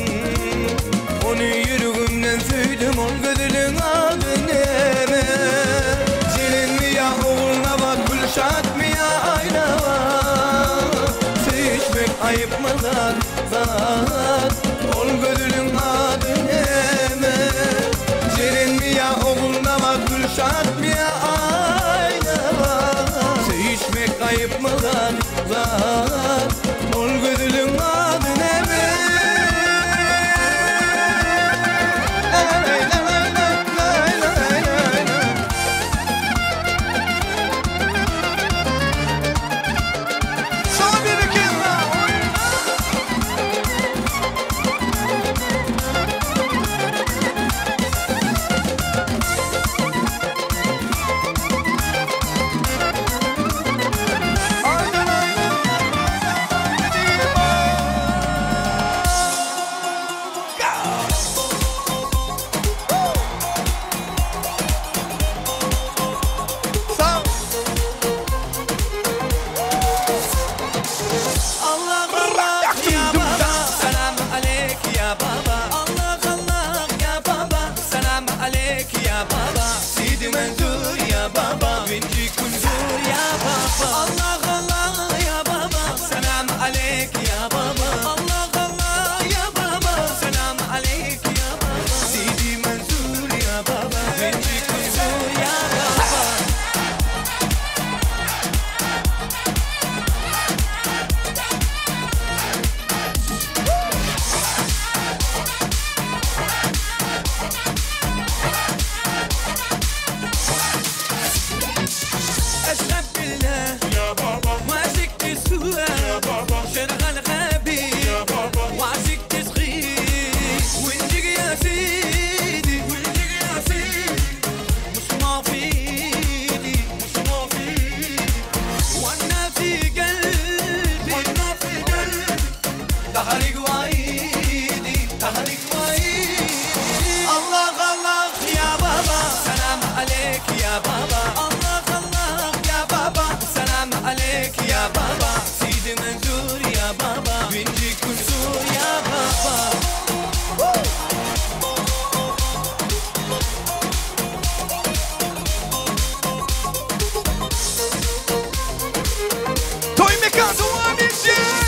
Ony ýüregimden söýdüm Ol gözeliň ady näme Jerenmi ýa Ogulnabat Gülşatmy ýa Aýnabat Söýüşmek aýypmy zat zat Ol. ya baba. Allah Allah ya baba. Selam aleyk ya baba. Sidi Mansur ya baba. Binci Kunzur ya baba. Allah Allah ya baba. Selam aleyk ya baba. Allah Allah ya baba. Selam aleyk ya baba. Sidi Mansur ya baba. Binci Kunzur ya baba. أشهد بالله يا بابا وعشقت سوا يا بابا شرغ الغبي يا بابا وعشقت صغير ونجيك يا سيدي ونجيك يا سيدي مش ما فيني مش ما فيني وانا في قلبي وانا في قلبي ظهرك وعيدي ظهرك وعيدي الله الله يا بابا سلام عليك يا بابا الله الله يا بابا سلام عليك يا بابا سيدي منزور يا بابا بنجي كنزور يا بابا. Toy mekan dowam edýär.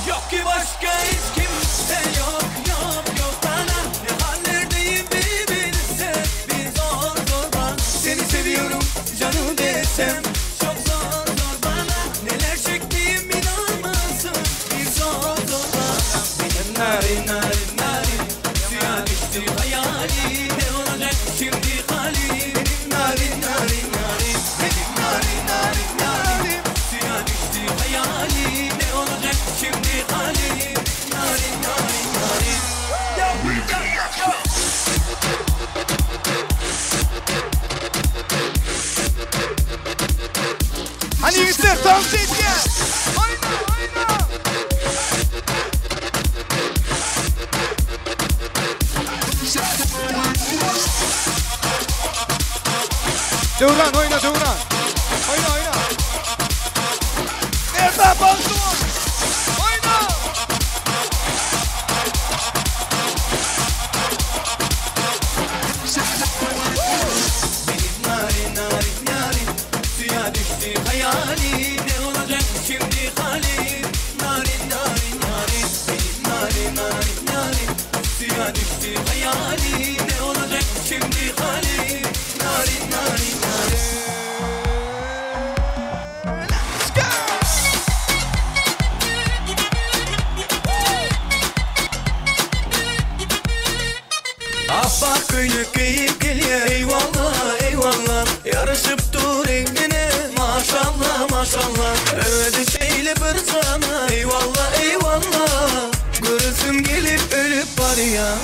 Yok ki başka hiç kimse yok yok yok bana. Ne hallerdeyim bir bilsen, bir zor zor bana. Seni seviyorum canım desem çok zor zor bana. Neler çektiğim inanmazsın, bir zor zor bana. Benim narin narin narin suya düştü hayali. Ne olacak şimdi halim? Benim narin narin narin, benim narin narin narin suya düştü hayali. Ne olacak şimdi halim? Narin narin narin. Yo, yo, yo. Hany ýigitler tans edýär. Oýna, oýna. Döwran oýna Döwran. Oýna oýna. Merdan bagtly bol. Oýna. Benim narin narin narin suya düştü hayali. Ne olacak şimdi halim? Narin narin narin, benim narin narin narin suya düştü hayali. Ne olacak şimdi halim? Narin narin narin. Apak köýnek geýip gelýär eyvallah eyvallah. Ýaraşyp dur egnine maşallah maşallah. Özi şeýle bir sana eyvallah eyvallah. Görüsüm gelip ölüp barýan.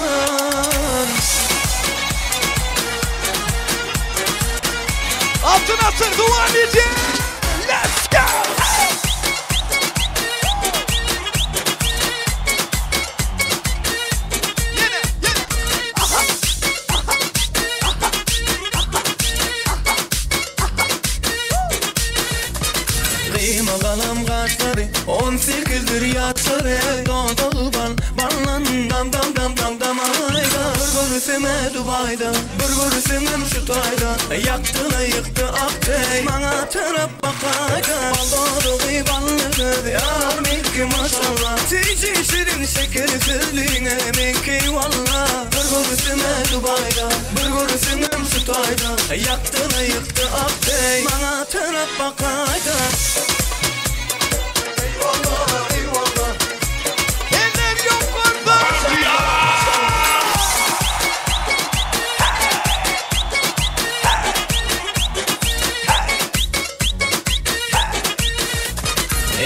Altyn asyr dowam edýär. Let's go. Ýene, ýene. Aha. Gyýma galam gaşlary 18-dir ýaşlary. Dodolban ballan dam dam dam dam dam ayda. Bir görüseme Dubayda, bir görüsemem şu taýda. Ýakdyna ýykdy akdy maňa tarap bakayda. Bal dodugy bally göz ýar menki maşallah. Süýji şirin şeker sözlüňe menki walla. Bir görüseme Dubayda, bir görüsemem şu taýda. Ýakdy-da ýykdy ak deý Maňa tarap bakaýda Eýwallah, eýwallah Eller ýokarda!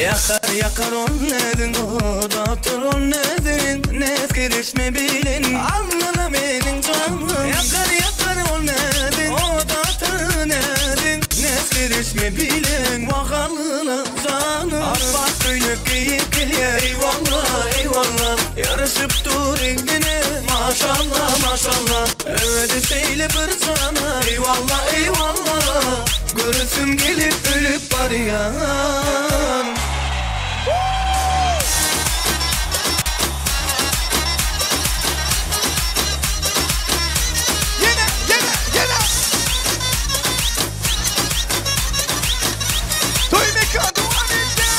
Ýakar ýakar ol näziň Ot atar ol näziň Näz kereşme bilen Alnyna meniň janym Ýakar ýakar ol näziň Ot atar näziň Näz kereşme bilen Wah alnyna janym Apbak köýnek geýip gelýär Eýwalla eýwalla Ýaraşyp dur egnine Maşalla maşalla Özi şeýle bir jana Eýwalla eýwalla Göresim gelip ölüp barýan. Ýene ýene ýene. Toý mekan dowam edýär.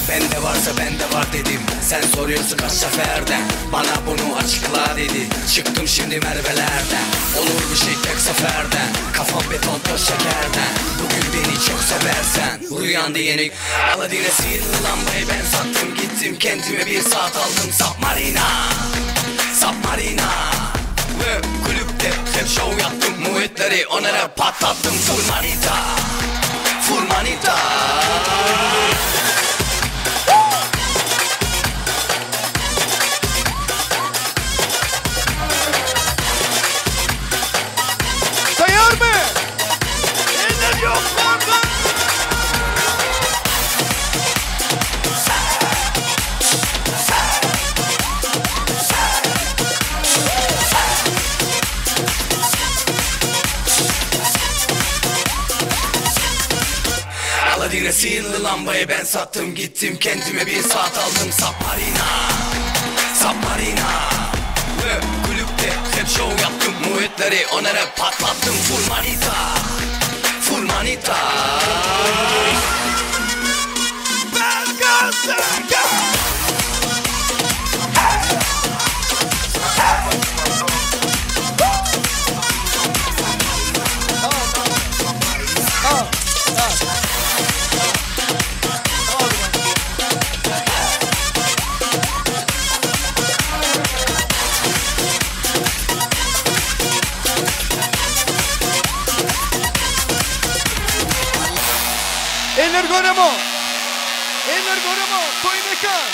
Bende varsa bende var dedim Sen soruyorsun kaç seferde Bana bunu açıkla dedi Çıktım şimdi mervelerden Olur bir şey tek seferde Kafam beton toz şekerden Bugün beni çok seversen Rüyanda yeni Aladin'e sihirli lambayı ben sattım Gittim kendime bir saat aldım Submarina Submarina Ve kulüpte hep şov yaptım Muhitleri onlara patlattım Full manita Full manita Taýýar my? Eller ýokarda! Aladin'e sihirli lambayı ben sattım Gittim kendime bir saat aldım Submarina Submarina Ve kulüpte hep şov yaptım Muhitleri onlara patlattım Full manita Full manita Eller göremok. Eller göremok. Toý mekan.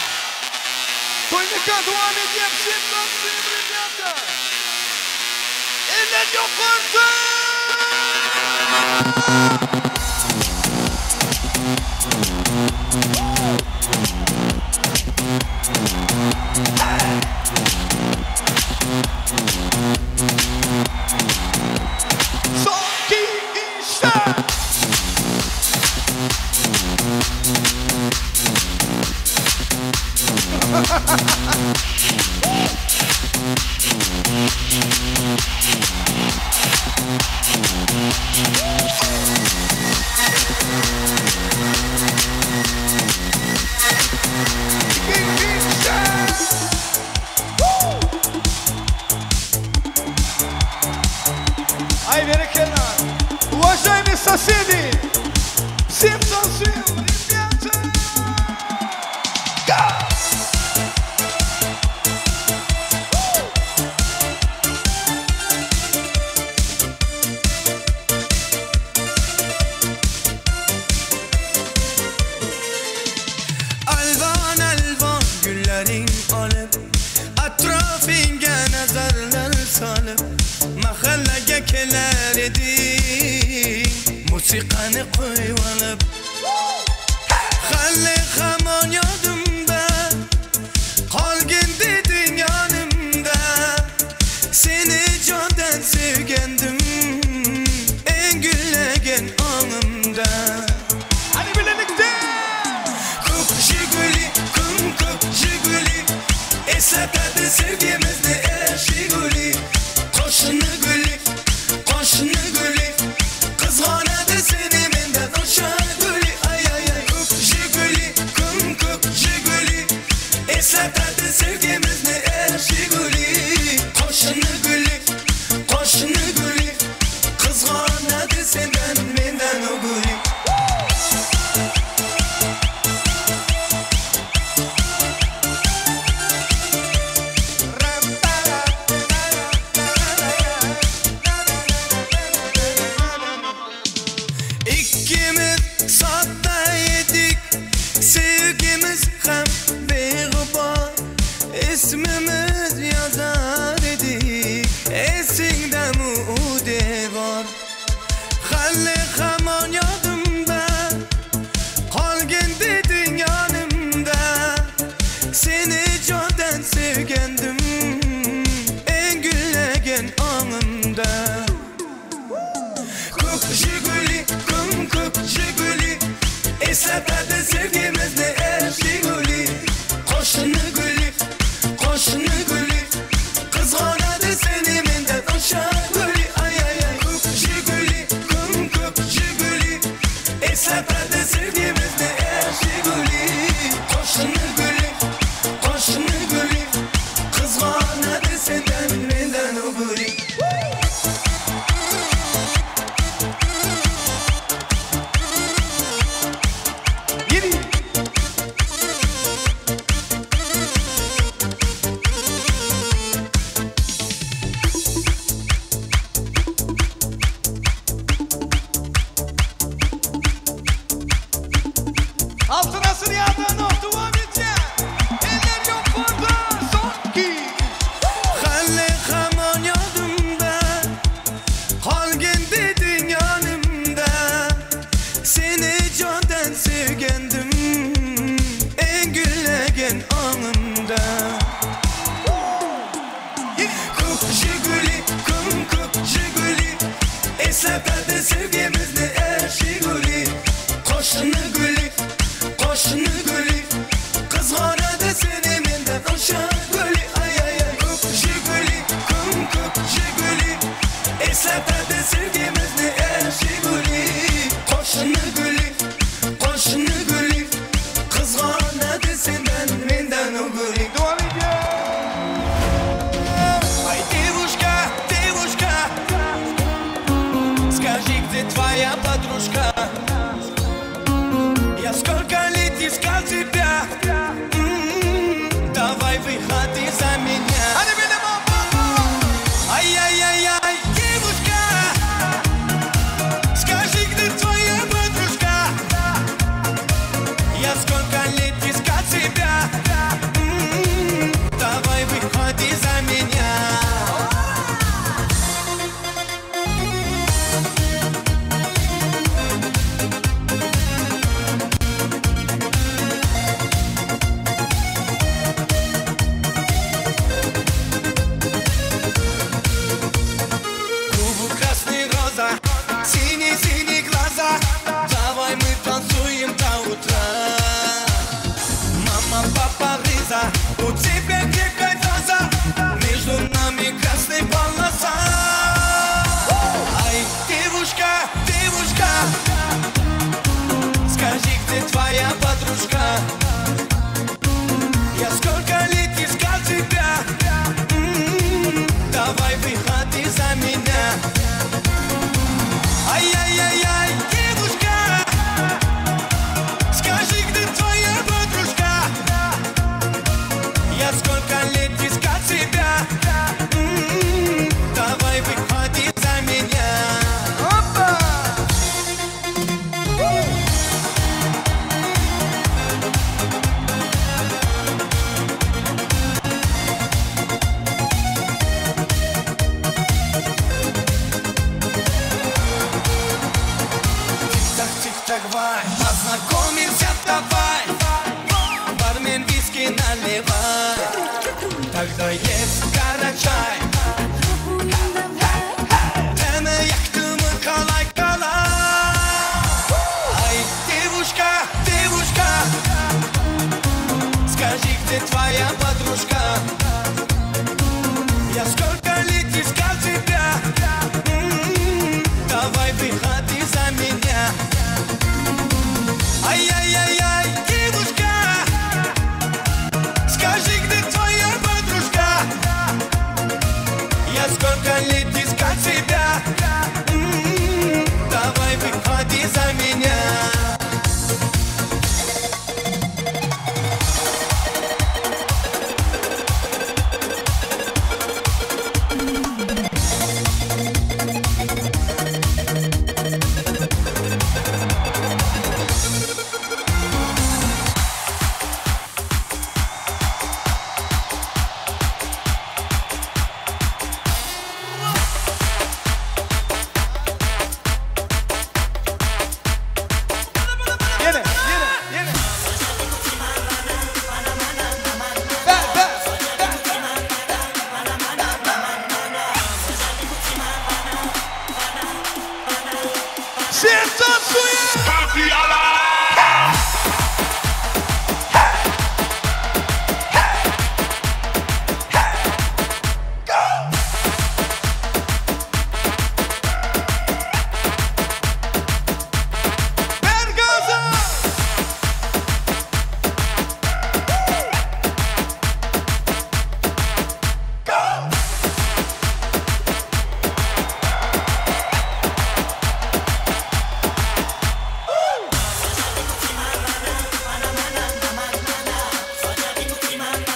Toý mekan dowam edýär. Всем tansuýum rебята. Eller ýokarda. Soňky işler. Ay berekella. Уважаемые соседи, всем танцуем, ребята! Газ! Alvan alvan gülleriň alyp Atrafyňa nazarlar salyp Mahallaga keler ediň Musiqany goýup alyp Hali hamon ýadymda Galgyn didiň ýanymda Seni jandan söýgendim. Eslatadi sevgimizni er Jiguli Qo'shni guli, qo'shni guli Qizg'onadi seni mendan o'sha guli Ay ay ay ko'k Jiguli, ko'm ko'k Jiguli Eslatadi sevgimizni er Jiguli Qo'shni guli, qo'shni guli Qizg'onadi sendan mendan u guli. Altın asır yağdan Eller yok burada son ki. Hali hamon yodimda Qolgin deding yonimda Seni jondan sevgandim Eng gullagan ongimda Ko'k Jiguli, ko'm ko'k Jiguli Eslatadi sevgimizni er Jiguli Qo'shni guli, qo'shni guli Qizg'onadi seni mendan o'sha guli Ay ay ay ko'k Jiguli, ko'm ko'k Jiguli Eslatadi sevgimizni er Jiguli Qo'shni guli, qo'shni guli Qizg'onadi sendan mendan u guli. Davam ediyor. Ай, девушка, девушка, скажи, где твоя подружка? Я сколько лет искал тебя. Давай выходи за меня. Hadi benim Ай-яй-яй-яй, девушка, скажи, где твоя подружка? Я сколько лет искал тебя. Давай выходи за меня. Губы красные роза, синий-синий глаза. Давай мы танцуем до утра. Мама, папа, Риза, у тебя крепкая таза. Между нами красная полоса. Ай, девушка, девушка, скажи, где твоя подружка? Я сколько лет искал тебя. Давай выходи за меня. Ай-яй-яй-яй, девушка, скажи, где твоя подружка? Я сколько лет искал тебя. Давай выходи за меня. Hoppa. Тик-так, тик-так, вай, познакомимся давай. Бармен виски наливай. Тогда есть карачай. Teme yaktımı kalay kalay. Ай, девушка, девушка, скажи, где твоя подружка? Я сколько лет искал тебя. Давай выходи за меня. Ай-яй-яй-яй, девушка, скажи, где твоя подружка? Я сколько лет искал тебя. Давай выходи за меня.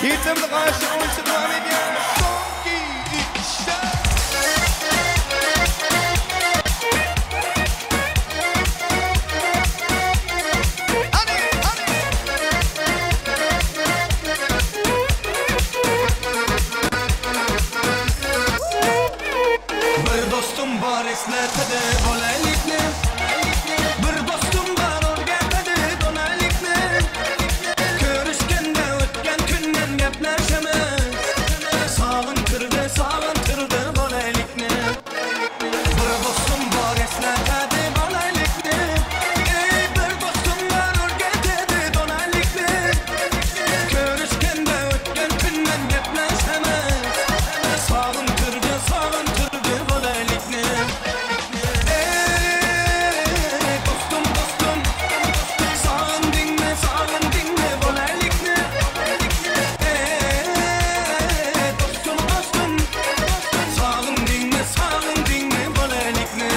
Ýigitlerimiz gaýyşyk oýunça dowam edýär. Soňky işde. Bir dostum bar esletedi bolalikni Bir dostum bar o'rgatadi donalikni Ko'rishganda o'tgan kundan gaplashamiz Sog'intirdi sog'intirdi bolalikni Bir dostum bor eslatadi bolalikni Ey bir dostum bor o'rgatadi donalikni Ko'rishganda o'tgan kundan gaplashamiz Sog'intirdi sog'intirdi bolalikni Ey dostum dostum Sog'indingmi sog'indingmi bolalikni Ey dostum dostum Sog'indingmi sog'indingmi bolalikni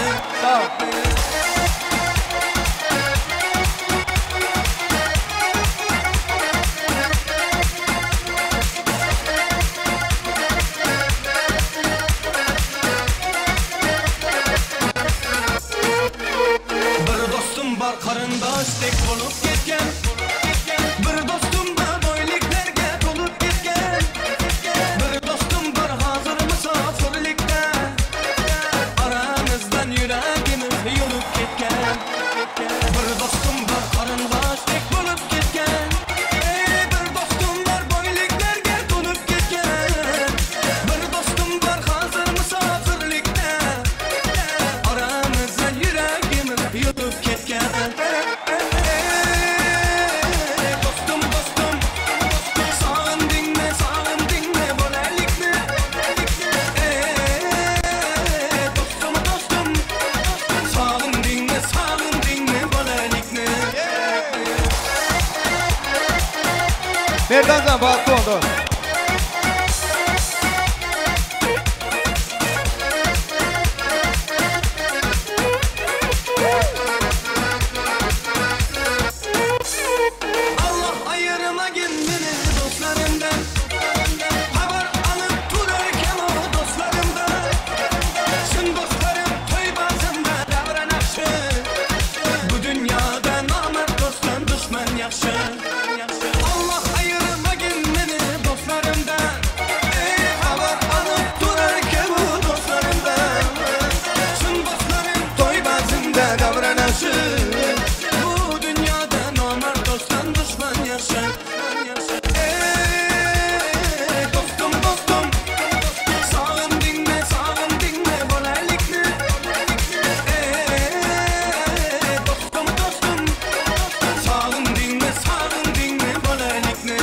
Bir dostum bar qarindoshdek bo'lib ketgan Bir dostum bor boyliklarga to'lib ketgan Bir dostum bor hozir musofirlikda Aramizdan yuragimiz yulib ketgan Bir dostum bor qarindoshdek bo'lib ketgan Ey bir dostum bor boyliklarga to'lib ketgan Bir dostum bor hozir musofirlikda Aramizdan yuragimiz yutib ketgan Ey dostum dostum Sog'indingmi sog'indingmi bolalikni Ey dostum dostum Sog'indingmi sog'indingmi bolalikni Merdanjan bagtly bol dost. Allah ayırmagin meni dostlarımdan Habar alıp turarken o dostlarımdan Çın dostlarım toy bazında davran yaxşı Bu dünyada namert dosttan düşman yaxşı Allah ayırmagin meni dostlarımdan Ey habar alıp turarken o dostlarımdan Çın dostlarım toy bazında davran yaxşı Bu dünyada namert dosttan düşman yaxşı Ey dostum dostum Sog'indingmi sog'indingmi bolalikni Ey dostum dostum Sog'indingmi sog'indingmi bolalikni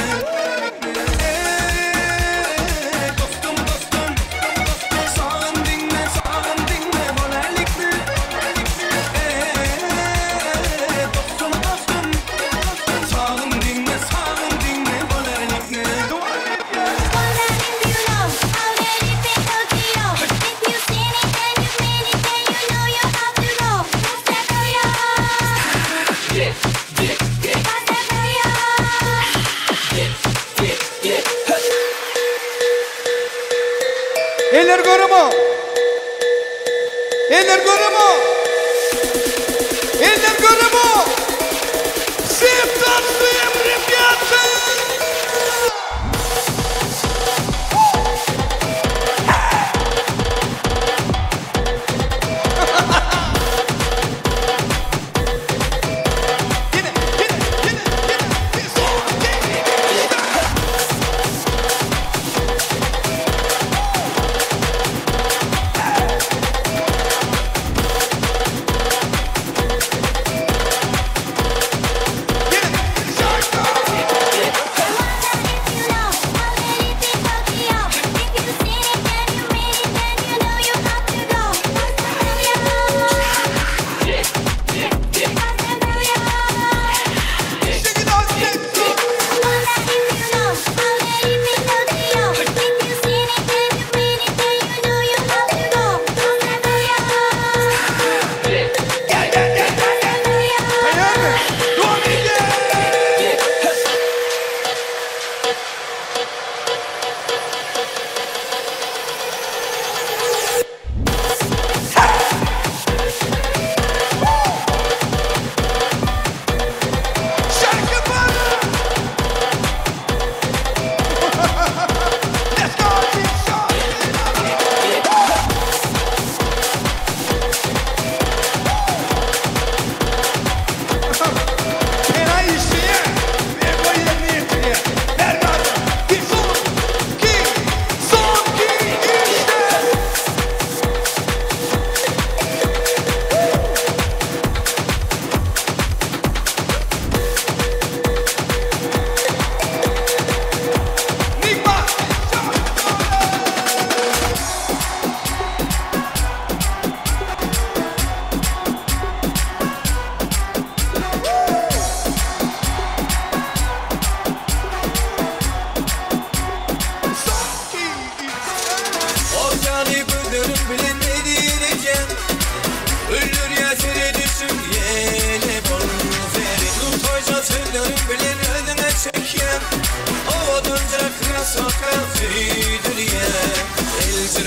Ey dostum dostum Sog'indingmi sog'indingmi bolalikni Ey dostum dostum Sog'indingmi sog'indingmi bolalikni Eller görümo? Eller görümo? Eller görümo? Все танцуем, ребята!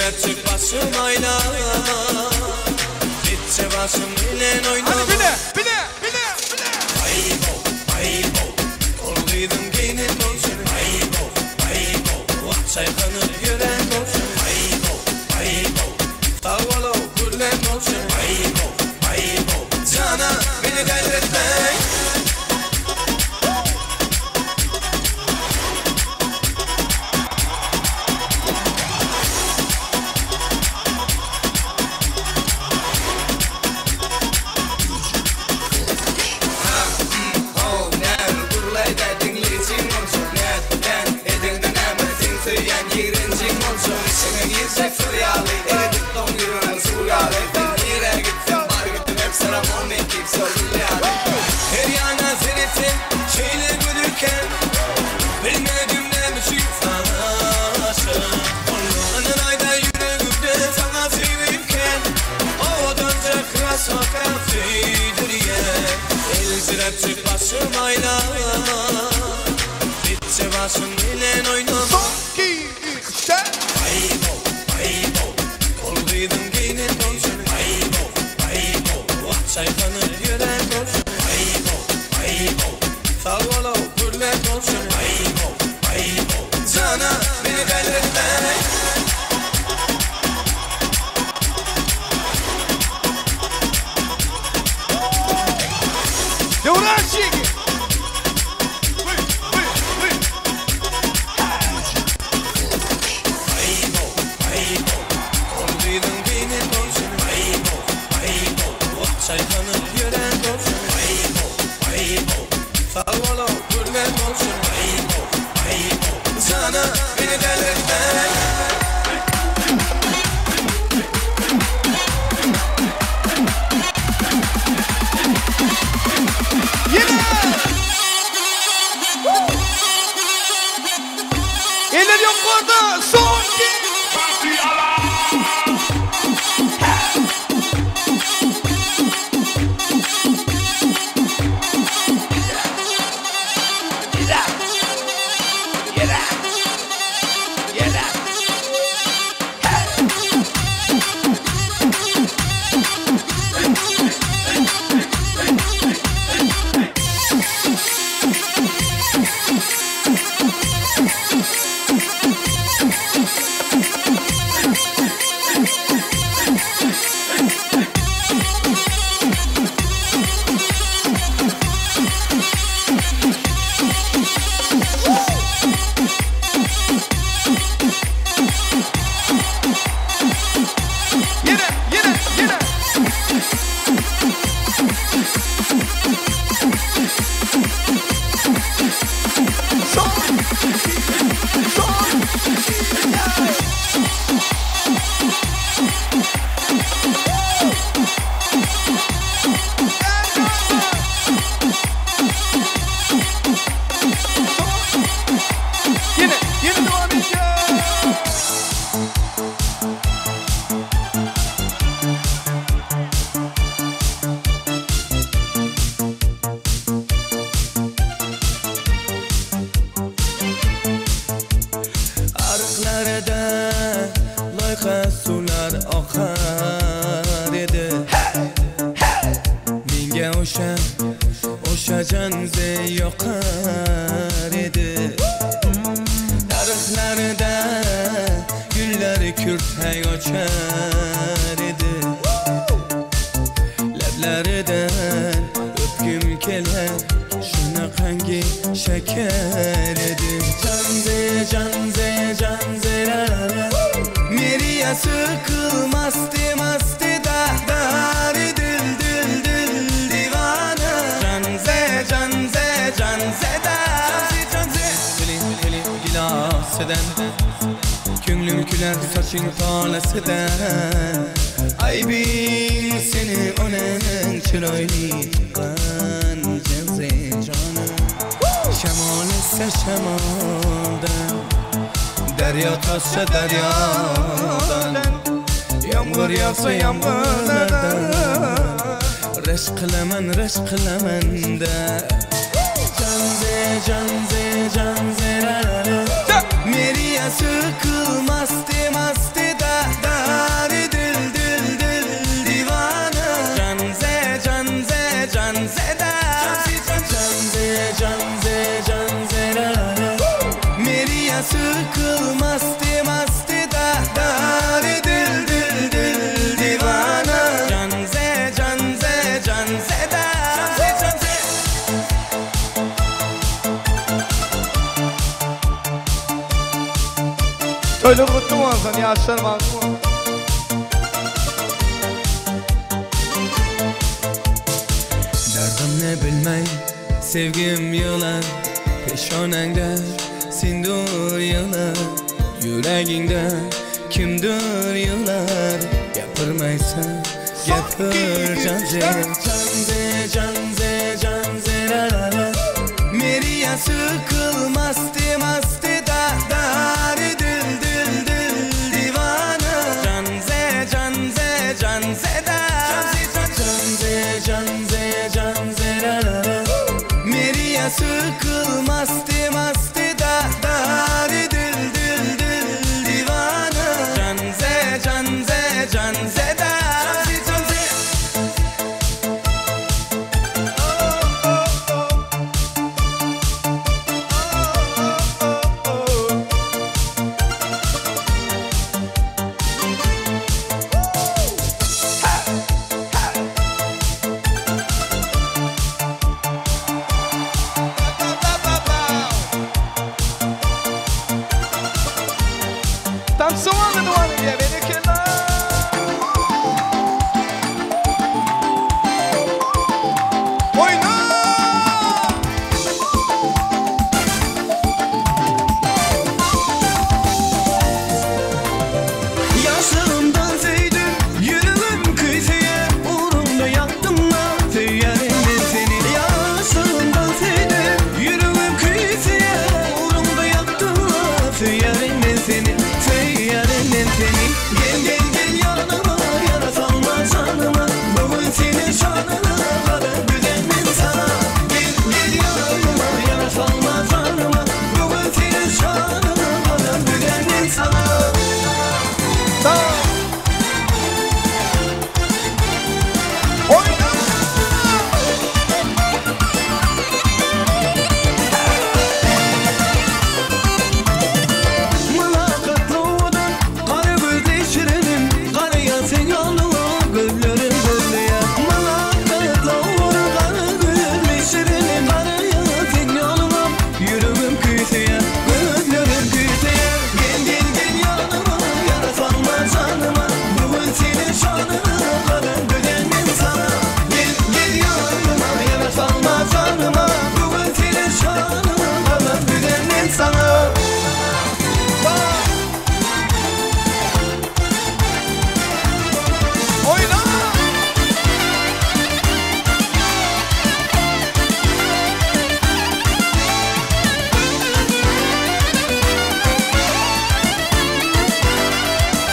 Eljiräpjik başym aýla. Gitje başym bilen oýnama. Hany bile, bile, bile, bile. Aý-bow, aý-bow, ol gyzyň geýnen bolşuny. Aý-bow, aý-bow, wah çaýkanyp ýören bolşuny. Aý-bow, aý-bow, sag bol-ow gürlän bolşuny. Aý-bow, aý-bow, jana meni dälretme. Her ýana seretsem şeýle gözüken Bilmedim näme üçin saňa aşyk boldum Ynanaýda ýüregimde saňa söýgim kän Owadanja krasotka söýdürýän Eljiräpjik başym aýla Gitje başyň bilen oýnama Soňky işde. Aý-bow, aý-bow, ol gyzyň geýnen bolşuny Aý-bow, aý-bow, wah çaýkanyp ýören bolşuny Aý-bow, aý-bow, sag bol-ow gürlän bolşuny Aý-bow, aý-bow, jana meni dälretme. Döwran şigi. Huy, huy, huy. Aý-bow, aý-bow, ol gyzyň geýnen bolşuny Aý-bow, aý-bow, wah çaýkanyp ýören bolşuny Aý-bow, aý-bow, sag bol-ow gürlän bolşuny Aý-bow, aý-bow, jana meni dälretme. Ýene! Eller ýokarda, soňky! Ýene, ýene, ýene! Son, son, Ýene, ýene dowam edýär! Aryklarda loyqa suvlar oqar edi. Menga o'sha, o'sha janze yoqar edi. Daraxtlarda gullar kurtak ochar edi. Lablaridan o'pgim kelar, shunaqangi shakar edi. Janze, janze, janze, la la la. Meriyasi qilmasdi masti da dari dil dil dil divana. Janze, janze, janze da. Janze, janze. Dili, dili, gilosidan. Ko'nglim kular soching tolasidan. Aybing seni onang chiroyli tuqqan janze jonim. Shamol essa shamoldan, daryo toshsa daryodan, yomg'ir yog'sa yomg'irlardan rashk qilaman, rashk qilaman da. Janze, janze, janze, la la la. Meriyasi qilmasdi masti da. Yasıkıl masti masti da Dari dil dil dil divana Canze canze canze da Canze canze Toýlar gutly bolsun, ýaşlar bagtly bolsun. Derdimni bilmay sevgim yig'lar Peshonangda sindur yig'lar Yuragingda kimdir yig'lar Gapirmaysan gapir janze Janze janze janze la la la Meri yasıkıl masti masti da Dari dil dil dil divana Janze janze janze da Janze janze janze la la la Meri yasıkıl masti masti da Dari dil dil dil divana Janze janze janze da Janze janze Tansuany duany diýe berekella. Oýna! Yaşlığımdan sevdim, yüreğim küseye Uğrunda yaktım lan, söylerim ben seni Yaşlığımdan sevdim, yüreğim küseye Uğrunda yaktım lan, söylerim ben seni Söylerim ben seni Gel gel gel yanıma, yara salma canıma Bugün senin şanına, kadar güzel ben sana Gel gel yanıma, yara salma canıma Bugün senin şanına, kadar güzel ben sana Mılakatlı odan Kara gözli şirinim Karaya sen yolunu Gözlerim gözlüye Mılakatlı odan Kara gözli şirinim Karaya sen yolunu Yürümüm küseye Gözlerim küseye Gel gel gel yanıma Yara salma canıma Bugün senin şanına Kadar güzel ben sana Gel gel yanıma Yara salma canıma Bugün senin şanına Kadar güzel ben sana Oýna!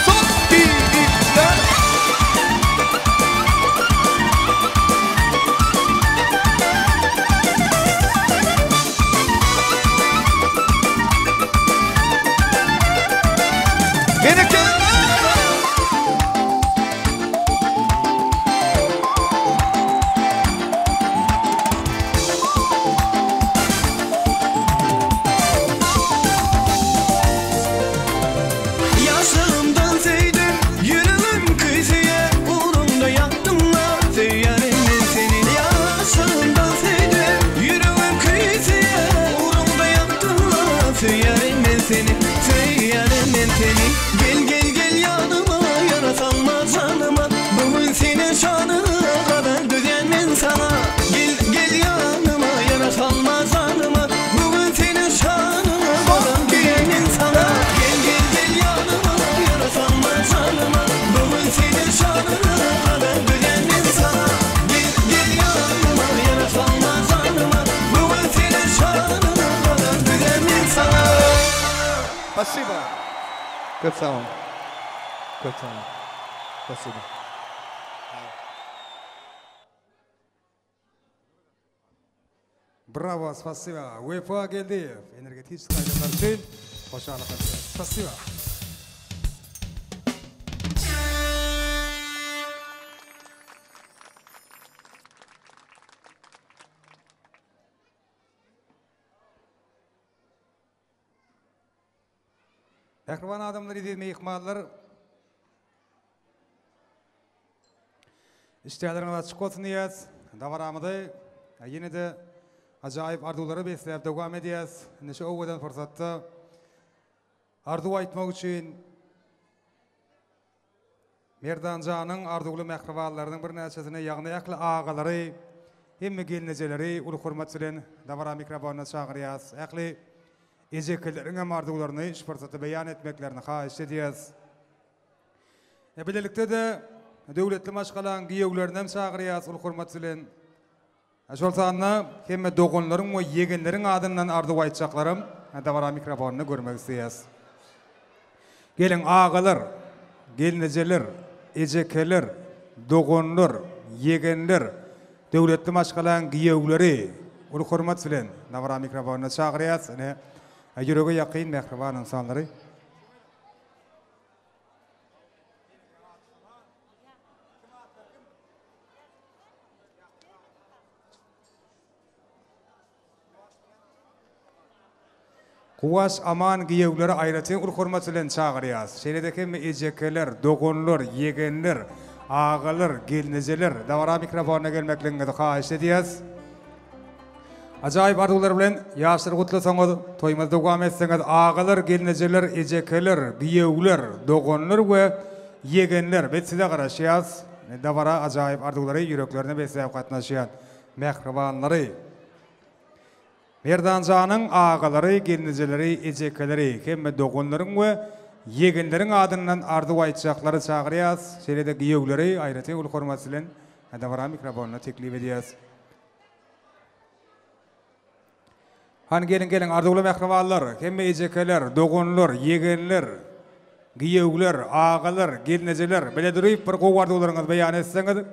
Son birlikler. Berekella! Yaşlığımdan sevdim, yüreğim küseye Uğrunda yaktım lan, severim ben seni Yaşlığımdan sevdim, yüreğim küseye Uğrunda yaktım lan, severim ben seni Severim ben seni Gel gel gel yanıma, yara salma canıma Bugün senin şanına kadar güzel ben sana Gel gel yanıma, yara salma canıma Bugün senin şanına kadar güzel ben sana Gel gel gel yanıma, yara salma canıma Bugün senin şanına kadar güzel ben sana Gel gel yanıma, yara salma canıma Bugün senin şanına kadar güzel ben sana Spasibo. Köp sag boluň. Köp sag boluň. Spasibo. Bravo, spasibo. Wefa Geldiýew, energetiçki aýdymlar üçin hoşallyk edýär. Spasibo. Mähriban adamlar, eziz myhmanlar. Işdäleriňiz açyk bolsun diýýäs. Dabaramyzy ýene-de ajaýyp arzuwlara besläp dowam edýäs. Indi şu owadan pursatda arzuw aýtmak üçin Merdanjanyň arzuwly mähribanlarynyň birnäçesini, ýagny ähli agalary, hemme gelnejeleri uly hormat bilen dabara mikrofonyna çagyrýas. Ähli ejekeleriň hem arzuwlaryny şu pursatda beýan etmeklerini haýyşt edýäs. Bilelikde-de döwletli maşgalaň giýewlerini hem çagyrýas uly hormat bilen. Şol sanda hemme doganlaryň we ýegenleriň adyndan arzuw aýtjaklaram dabara mikrofonynda görmek isleýäs. Geliň agalar, gelnejeler, ejekeler, doganlar, ýegenler, döwletli maşgalaň giýewleri uly hormat bilen dabara mikrofonyna çagyrýas. Ine, ýürege ýakyn mähriban ynsanlary. Guwaç Aman giýewleri aýratyn uly hormat bilen çagyrýas. Şeýle-de hemme ejekeler, doganlar, ýegenler, agalar, gelnejeler dabara mikrofonyna gelmekligiňizi haýyşt edýäs. Ajaýyp arzuwlar bilen ýaşlary gutlasaňyz, toýumyzy dowam etseňiz, agalar, gelnejeler, ejekeler, giýewler, doganlar we ýegenler biz size garaşýas. Dabara ajaýyp arzuwlary ýüreklerine besläp gatnaşýan mähribanlary. Merdanjanyň agalary, gelnejeleri, ejekeleri, hemme doganlaryň we ýegenleriň adyndan arzuw aýtjaklary çagyrýas. Şeýle-de giýewleri aýratyn uly hormat bilen dabara mikrofonyna teklip edýäs. Hany geliň geliň arzuwly mähribanlar, hemme ejekeler, doganlar, ýegenler, giýewler, agalar, gelnejeler bile duryp bir gowy arzuwlaryňyzy beýan etseňiz.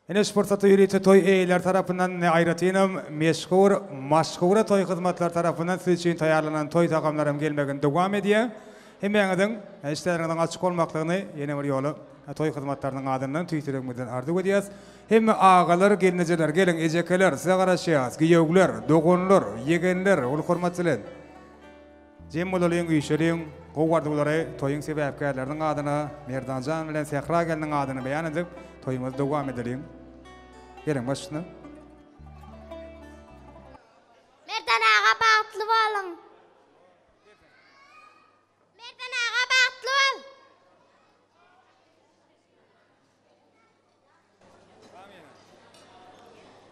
Ine şu pursatda ýörite toý eýeleri tarapyndan aýratynam meşhur Maşhura toý hyzmatlary tarapyndan siz üçin taýýarlanan toý tagamlaram gelmegini dowam edýär. Hemmäňiziň işleriňiziň açyk bolmaklygyny ýene bir ýola toý hyzmatlarynyň adyndan tüýs ýüregimizden arzuw edýäs. Hemme agalar, gelnejeler, geliň, ejekeler, size garaşýas, giýewler, doganlar, ýegenler, uly hormat bilen. Jem bolalyň, üýşeliň, gowy arzuwlary toýuň sebäpkärleriniň adyna, Merdanjan bilen Sähra gelniň adyna beýan edip, toýumyzy dowam edeliň. Geliň, baş üstüne. Merdan aga bagtly boluň. Merdan aga bagtly bol.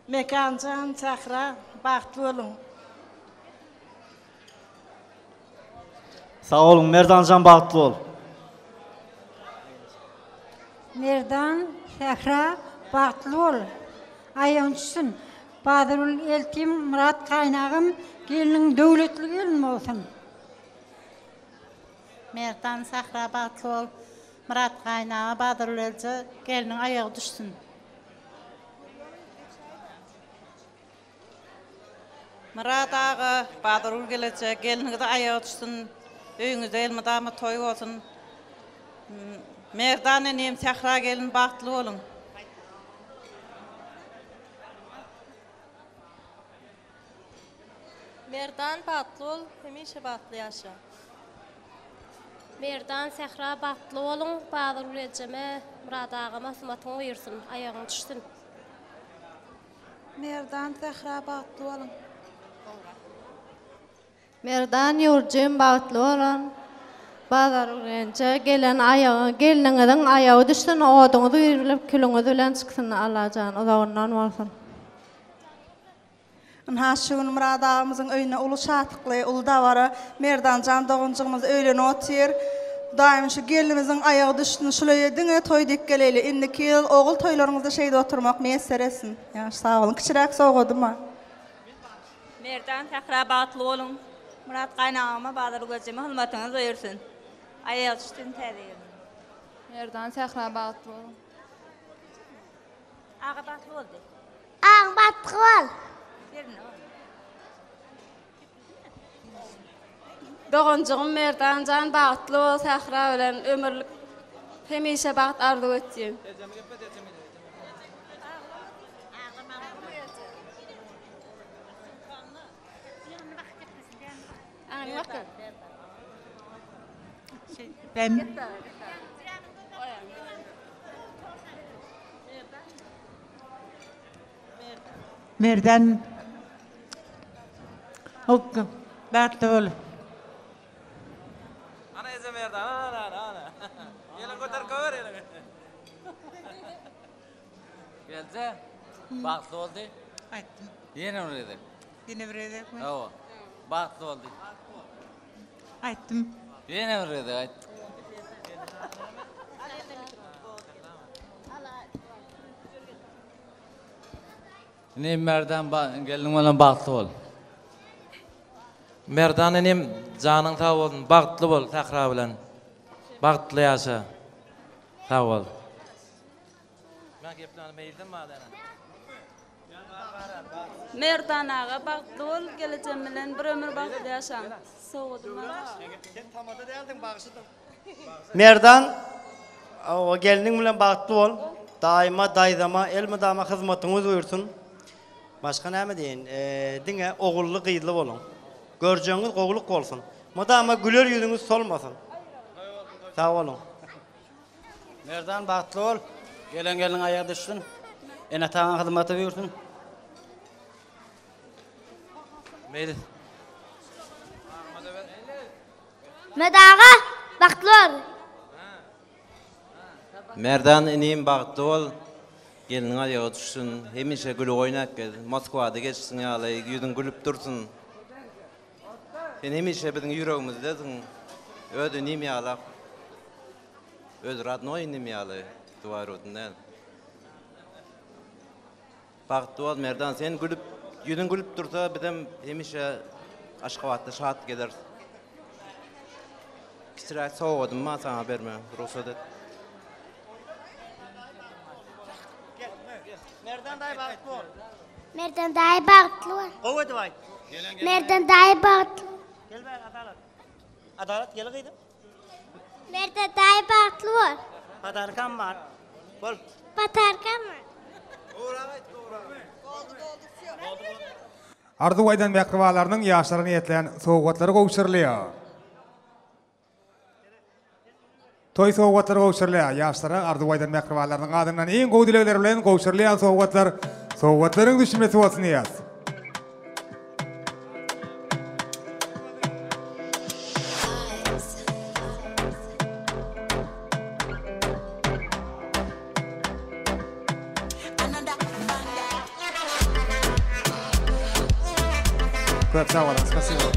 Mekanjan Sähra bagtly boluň. Sag boluň Merdanjan bagtly bol. Merdan Sähra bagtly bol. Aýagyň düşsün. Bazargül eltim Myrat gaýynagam gelniň döwletli gelin bolsun. Merdan Sähra bagtly bol. Myrat gaýynaga Bazargül elje gelniň aýagy düşsün. Myrat aga Bazargül geleje gelniňizi aýagy düşsün öýüňizde elmydama toý bolsun Merdan inim Sähra gelin bagtly boluň. Merdan bagtly bol hemişe bagtly ýaşa. Merdan Sähra bagtly boluň Bazargül ejeme Myrat agama hyzmatyň buýursyn aýagyň düşsün. Merdan Sähra bagtly boluň. Merdan ýurjym bagtly bolan Bazargül gelen aýagy gelniňiziň aýagy düşsün oduňyz üýrülip külüňiz bilen çyksyn Allajan uzagyndan bolsun. Ynha şu gün Myrat agamyzyň öýünde uly şatlykly, uly dabara Merdanjan doganjygymyz öýlenip otyr. Hudaýym şu gelnimiziň aýagy düşsün şul öýe diňe toý diýip geleýli. Indiki ýyl ogul toýlaryňyzda şeýdip oturmak miýesser etsin. Ýagşy sag boluň. Kiçiräk sowgadym bar. Merdan Sähra bagtly boluň. Myrat gaýynagama Bazar göjeme hyzmatyňyz doýursyn. Aýagy düşsün täze gelin. Merdan Sähra bagtly boluň. Aga bagtly boldy. Agaň bagtly bol. Doganjygym Merdan jan bagtly bol Sähra bilen ömürlik hemişe bagt arzuw etýän. Ben Merdan Ok, bagtly bol. Ana eje Merdan, ana ana ana. Elin göter köwer elini. Gelje, bagtly boldy. Aýtdym. Ýene bir gezek. Ýene bir gezekmi? Hawa. Bagtly boldy. Aýtdym. Ýene bir gezek aýt. Inim Merdan gelniň bilen bagtly bol. Merdan inim janyň sag bolsun bagtly bol Sähra bilen bagtly ýaşa sag bol. Men gepläni meýildim bar ene. Merdan aga bagtly bol gelejem bilen bir ömür bagtly ýaşaň. Sowgadym bar. Sen tamada däldiň bagşydyň. Merdan o gelniň bilen bagtly bol. Daýyma, daýzama elmydama hyzmatyňyz buýursun. Başga näme diýeýin? Diňe ogully gyzly boluň. Görjegiňiz gowulyk bolsun. Mydama güler ýüzüňiz solmasyn. Sag boluň. Merdan bagtly bol. Gelen gelniň aýagy düşsün. Ene-ataňa hyzmaty buýursun. Meýlis. Met aga bagtly bol. Merdan inim bagtly bol. Gelniň aýagy düşsün. Hemişe gülüp oýnap gez. Moskwada geçişiň ýaly ýüzüň gülüp dursun. Sen hemişe biziň ýüregimizdesiň. Öz inim ýalak. Öz radnoý inim ýaly dwaýrudny däl. Bagtly bol Merdan sen gülüp ýüzüň gülüp dursa bizem hemişe Aşgabatda şat gezeris. Kiçiräk sowgadym bar saňa berme rugsat et. Merdan daýy bagtly bol. Merdan daýy bagtly bol. Gowy edip aýt. Merdan daýy bagtly. Gel bäri Adalat. Adalat gel gyzym. Merdan daýy bagtly bol. Padarkam bar. Bol. Patarkam bar. Arzuw aýdan mähribanlarynyň ýaşlara niýetlän sowgatlary gowşurylýar. Toý sowgatlary gowşurylýar. Ýaşlara arzuw aýdan mähribanlarynyň adyndan iň gowy dilegler bilen gowşurylýan sowgatlar sowgatlaryň düşünmesi bolsun diýýäs. Köp sag boluň, spasibo.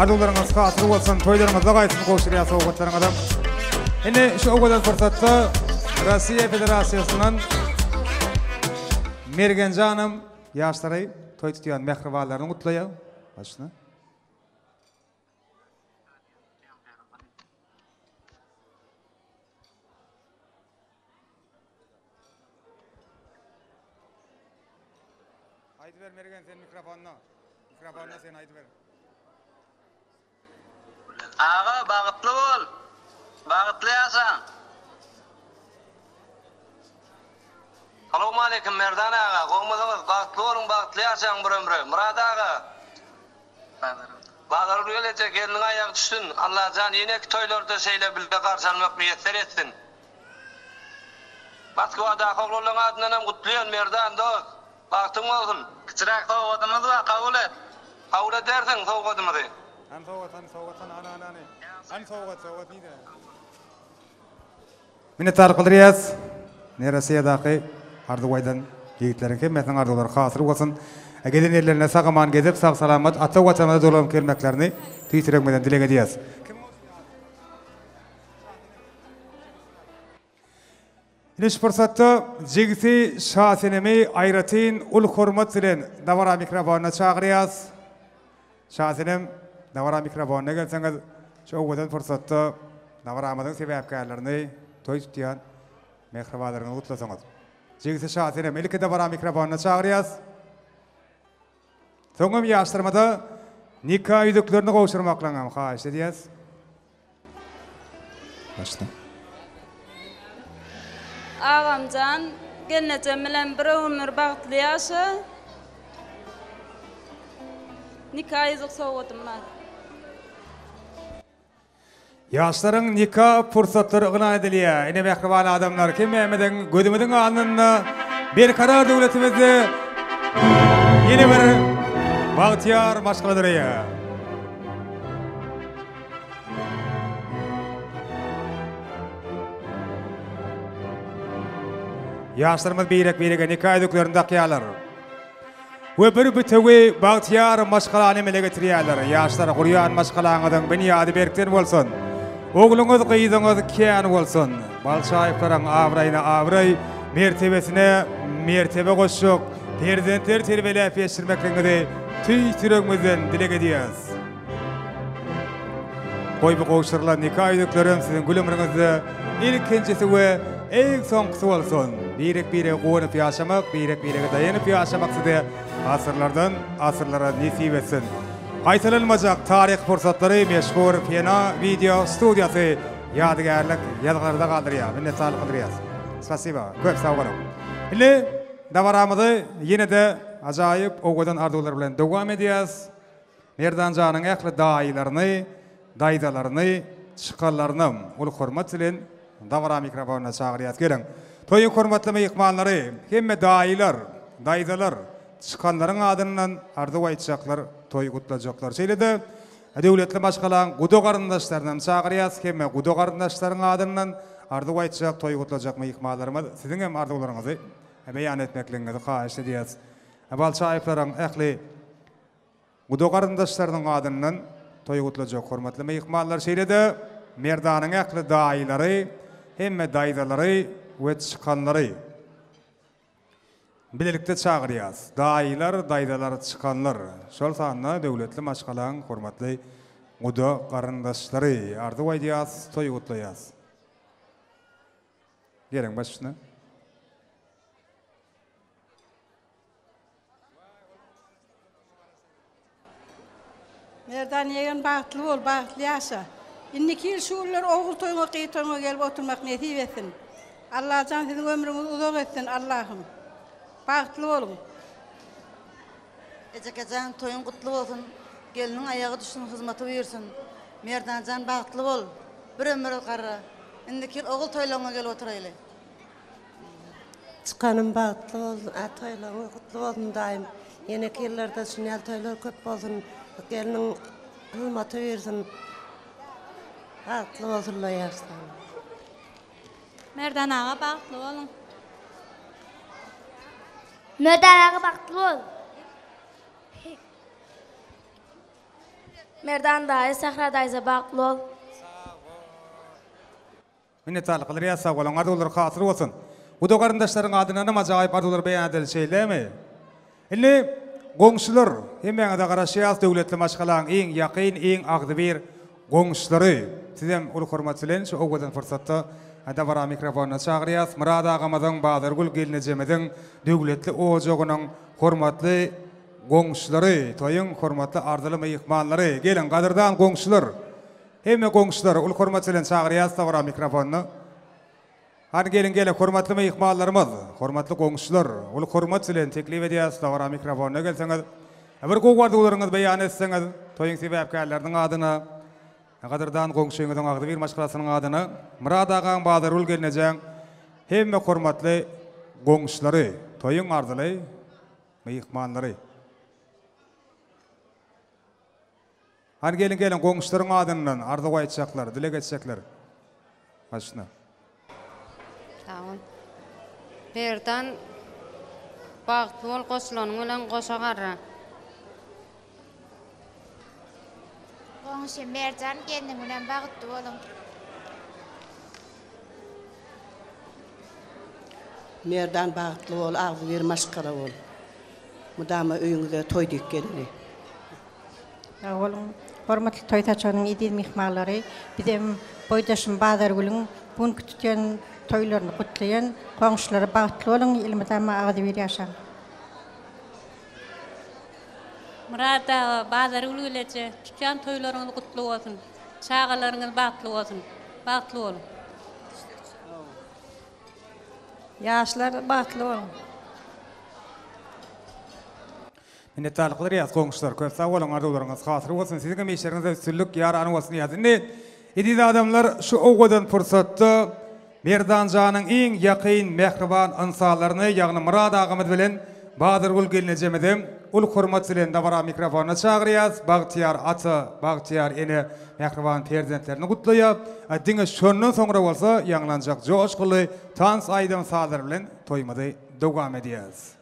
Arzuwlaryňyz hasyl bolsun, toýlaryňyzda gaýtsyn gowşurýan sowgatlaryňyzam. Indi şu owadan pursatda Russiýa Federasiýasyndan Mergenjanym ýaşlary toý tutýan mähribanlaryny gutlaýar. Başyna. Aýdyber Mergen sen mikrofonda. Mikrofonda sen aýdyber. Aga bagtly bol. Bagtly ýaşaň. Salowmaleýkim Merdan aga gowmysyňyz bagtly boluň bagtly ýaşaň bir ömre Myrat aga Bazargül geleje gelniň aýagy düşsün Allajan ýeneki toýlarda şeýle bile garşy almak miýesser etsin. Moskwadaky oglanlaň adyndanam gutlaýan Merdan dost. Bagtyň bolsun. Kiçiräk sowgadymyz bar kabul et. Kabul edersiň sowgadymyzy. Hany sowgat hany sowgat hany hany hany hany hany sowgat sowgat nide. Minnetdarlyk bildirýäs. Ne Rossiýadaky arzuw aýdan ýigitleriň hemmesiniň arzuwlary hasyl bolsun. Gezen ýerlerinde sag-aman gezip, sag-salamat ata Watanymyza dolanyp gelmeklerini tüýs ýüregimizden dileg edýäs. Ine şu pursatda jigisi Şasenemi aýratyn uly hormat bilen dabara mikrofonyna çagyrýas. Şasenem dabara mikrofonyna gelseňiz, şu owadan pursatda dabaramyzyň sebäpkärlerini, toý tutýan mähribanlaryňyzy gutlasaňyz. Jigisi Şasenem ilki dabara mikrofonyna çagyrýas. Soňam ýaşlarymyza nika ýüzüklerini gowşurmaklaryňam haýyş edýäs. Başla. Agamjan gelnejem bilen bir ömür bagtly ýaşa. Nika ýüzük sowgadym bar. Ýaşlaryň nika pursatlary yglan edilýär. Ine mähriban adamlar, hemmämiziň gözümiziň alnynda Berkarar döwletimizde ýene bir bagtyýar maşgala döreýär. Ýaşlarymyz birek-birege nika ýüzüklerini dakýarlar. We bir bütewi bagtyýar maşgalany emele getirýärler. Ýaşlar, gurýan maşgalaňyzyň binýady berkden bolsun! Ogluňyz, gyzyňyz kän bolsun! Balçaýewleriň abraýyna abraý, mertebesine mertebe goşjak perzentleri terbiýeläp ýetişdirmekligiňizi tüýs ýüregimizden dileg edýäris. Goý bu gowşurylan nika ýüzüklerem siziň gül ömrüňizde ilkinjisi we iň soňkusy bolsun! Birek-birege guwanyp ýaşamak, birek-birege daýanyp ýaşamak size asyrlardan asyrlara nesip etsin! Gaýtalanmajak taryhy pursatlary meşhur Pena wideo studiýasy ýadygärlik ýazgylarda galdyrýar. Minnetdarlyk bildirýäris. Spasiba. Köp sag boluň. Indi dabaramyzy ýene-de ajaýyp owadan arzuwlar bilen dowam edýäris. Merdanjanyň ähli daýylaryny, daýzalaryny, çykanlarynam uly hormat bilen dabara mikrofonyna çagyrýas. Geliň, toýuň hormatly myhmanlary, hemme daýylar, daýzalar, çykanlaryň adyndan arzuw aýtjaklar, toý gutlajaklar. Şeýle-de, döwletli maşgalaň guda garyndaşlarynam çagyrýas. Hemme guda garyndaşlaryň adyndan arzuw aýtjak, toý gutlajak myhmanlarymyz, siziň hem arzuwlaryňyzy beýan etmekligiňizi haýyşt edýäs. Balçaýewleriň ähli Guda garyndaşlarynyň adyndan toý gutlajak hormatly myhmanlar, şeýle-de Merdanyň ähli daýylary, hemme daýzalary we çykanlary bilelikde çagyrýas. Daýylar, daýzalar, çykanlar, şol sanda döwletli maşgalaň hormatly guda garyndaşlary arzuw aýdýas, toý gutlaýas. Geliň baş üstüne. Merdan ýegen bagtly bol, bagtly ýaşa. Indiki ýyl şu günler ogul toýuňa, gyz toýuňa gelip oturmak nesip etsin. Allajan siziň ömrüňizi uzak etsin Allahym. Bagtly boluň. Ejekejan toýuň gutly bolsun gelniň aýagy düşsün hyzmaty buýursyn Merdanjan bagtly bol bir ömür garra indiki ýyl ogul toýlaňňa gelip oturaýly. Çykanym bagtly bolsun a toýlaryňyz gutly bolsun daýym ýeneki ýyllarda şun ýaly toýlar köp bolsun gelniň hyzmaty buýursyn bagtly bolsunlar ýaşlar. Merdan aga bagtly boluň. Merdan aga bagtly bol. Merdan daýy Sähra daýza bagtly bol. Minnetdarlyk bildirýäs sag boluň arzuwlar hasyl bolsun. Guda garyndaşlaryň adyndanam ajaýyp arzuwlar beýan edildi şeýlemi? Indi goňşular hemmäňize garaşýas döwletli maşgalaň iň ýakyn iň agzybir goňşulary sizem uly hormat bilen şu owadan pursatda dabara mikrofonyna çagyrýas Myrat agamyzyň Bazargül gelnejemiziň döwletli ojagynyň hormatly goňşulary toýuň hormatly arzyly myhmanlary geliň gadyrdan goňşular Hemme goňşulary uly hormat bilen çagyrýas dabara mikrofonyna. Hany geliň geliň hormatly myhmanlarymyz, hormatly goňşular, uly hormat bilen teklip edýäs dabara mikrofonyna gelseňiz, bir gowy arzuwlaryňyzy beýan etseňiz, toýuň sebäpkärleriniň adyna, gadyrdan goňşyňyzyň agzybir maşgalasynyň adyna, Myrat agaň, Bazargül gelnejäň hemme hormatly goňşulary, toýuň arzyly myhmanlary. Hany geliň geliň goňşularyň adyndan arzuw aýtjaklar, dileg etjekler. Başyna. Sag bol. Merdan bagtly bol goşulanyň bilen goşa garra. Goňşy Merjan gelniň bilen bagtly boluň. Merdan bagtly bol agzybir maşgala bol. Mydama öýüňize toý diýip geleli. Sag boluň, hormatly toý saçagynyň eziz myhmanlary! Bizem boýdaşym Bazargülüň bu günki tutýan toýlaryny gutlaýan. Goňşular bagtly boluň, elmydama agzybir ýaşaň! Myrat aga, Bazargül geleje, tutýan toýlaryňyz gutly bolsun! Çagalaryňyz bagtly bolsun! Bagtly boluň! Ýaşlar bagtly boluň! Minnetdarlyklar ýaz goňşular köp sag boluň arzuwlaryňyz hasyl bolsun siziňem işleriňizde üstünlik ýarany bolsun ýaz indi. Eziz adamlar şu owadan pursatda Merdanjanyň iň ýakyn mähriban ynsanlaryny ýagny Myrat agamyz bilen Bazargül gelnejemizem uly hormat bilen dabara mikrofonyna çagyrýas. Bagtyýar ata, bagtyýar ene mähriban perzentlerini gutlaýar. Diňe şondan soňra bolsa ýaňlanjak joşguly tans aýdym sazlar bilen toýumyzy dowam edýäs.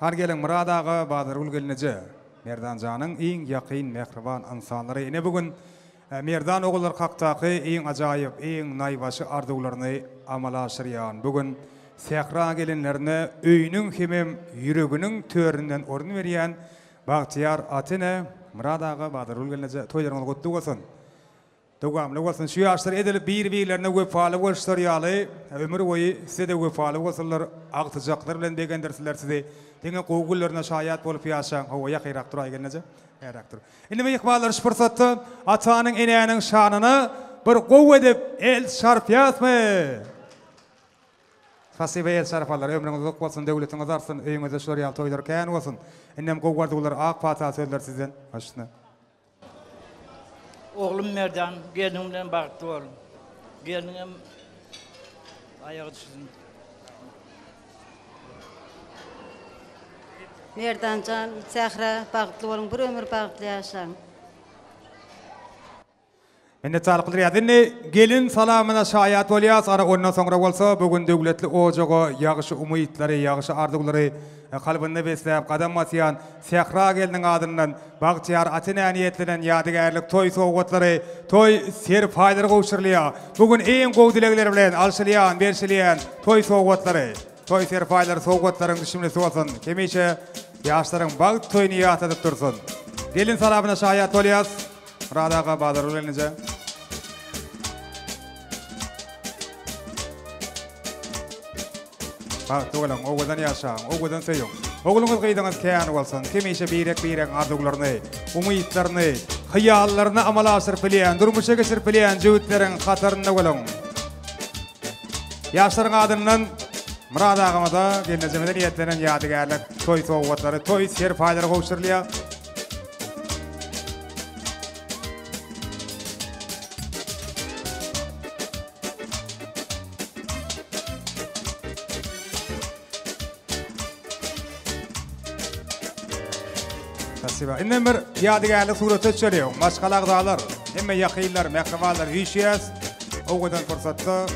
Hany geliň Myrat aga, Bazargül gelneje, Merdanjanyň iň ýakyn mähriban ynsanlary ine bu gün Merdan ogullar hakdaky iň ajaýyp, iň naýbaşy arzuwlaryny amala aşyrýan bu gün sähra gelinlerine öýüniň hemem ýüreginiň töründen orun berýän bagtyýar ata-ene Myrat aga, Bazargül gelneje toýlaryňyz gutly bolsun! Dowamly bolsun şu ýaşlar edil bir birlerine wepaly boluşlary ýaly ömür boýy sizede wepaly bolsunlar agtyjaklar bilen begendirsinler sizi diňe gowy günlerine şaýat bolup ýaşaň hawa ýakyrak duraý gelneje bäräk dur indi myhmanlar şu pursatda atanyň enäniň şanyna bir gowy edip el çarpýasmy Spasiba el çarpanlar ömrüňiz uzak bolsun döwletiňiz artsyn öýüňizde şular ýaly toýlar kän bolsun indem gowy arzuwlar ak pata sözler sizden baş üstüne. Oglum Merdan, gelniň bilen bagtly bol. Gelniňem aýagy düşsün. Merdanjan, Sähra, bagtly boluň, bir ömür bagtly ýaşaň. Minnetdarlyk bildirýäs. Indi gelin salamyna şaýat bolýas. Ana ondan soňra bolsa bu gün döwletli ojaga ýagşy umytlary, ýagşy arzuwlary kalbynda besläp gadam basýan Sähra gelniň adyndan bagtyýar ata-enä niýetlenen ýadygärlik toý sowgatlary, toý serpaýlary gowşurylýar. Bu gün iň gowy dilegler bilen alşylýan, berşilýän toý sowgatlary, toý serpaýlary sowgatlaryň düşümlisi bolsun. Hemişe ýaşlaryň bagt toýuny ýatladyp dursun. Gelin salamyna şaýat bolýas. Myrat aga, Bazargül gelneje. Bagtly boluň, owadan ýaşaň, owadan söýüň. Ogluňyz gyzyňyz kän bolsun. Hemişe birek-biregiň arzuwlaryny, umytlaryny, hyýallaryny amala aşyryp bilýän, durmuşa geçirip bilýän jübütleriň hatarynda boluň. Ýaşlaryň adyndan Myrat agamyza, gelnejemize niýetlenen ýadygärlik toý sowgatlary, toý serpaýlary gowşurylýar. Spasiba. Indi bir ýadygärlik surata düşeliň. Maşgala agzalar, hemme ýakynlar, mähribanlar üýşýäs. Owadan pursatda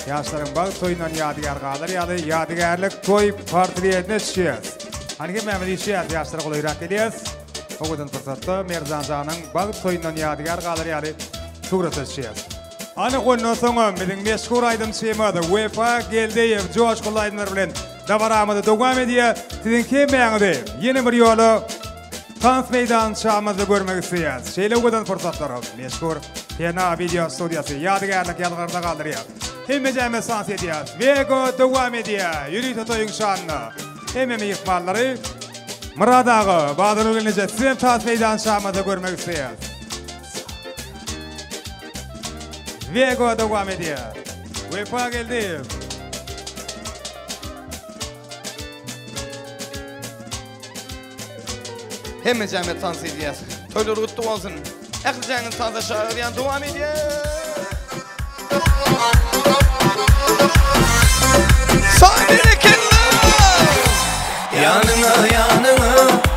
ýaşlaryň bagt toýundan ýadygär galar ýaly ýadygärlik toý portretine düşýäs. Hany hemmämiz üýşýäs, ýaşlara golaýrak gelýäs. Owadan pursatda Merjan janyň bagt toýundan ýadygär galar ýaly surata düşýäs. Ana ondan soňam biziň meşhur aýdymçymyz Wepa Geldiýew joşgunly aýdymlar bilen dabaramyzy dowam edýär. Siziň hemmäňizi ýene bir ýola tans meýdançamyzda görmek isleýäris. Şeýle owadan pursatlary meşhur Pena wideo studiýasy ýadygärlik ýazgylarda galdyrýar. Hemmejämiz tans edýäris. Wego dowam edýär. Ýörite toýuň şanyna hemme myhmanlary Myrat aga, Bazargül gelneje sizem tans meýdançamyzda görmek isleýäris. Wego dowam edýär. Wepa Geldiýew. Hemmejämiz tans edýäs. Toýlar gutly bolsun. Ählijäňizi tansa çagyrýan dowam edýär. Saý berekella! Ýanyňa ýanyňa.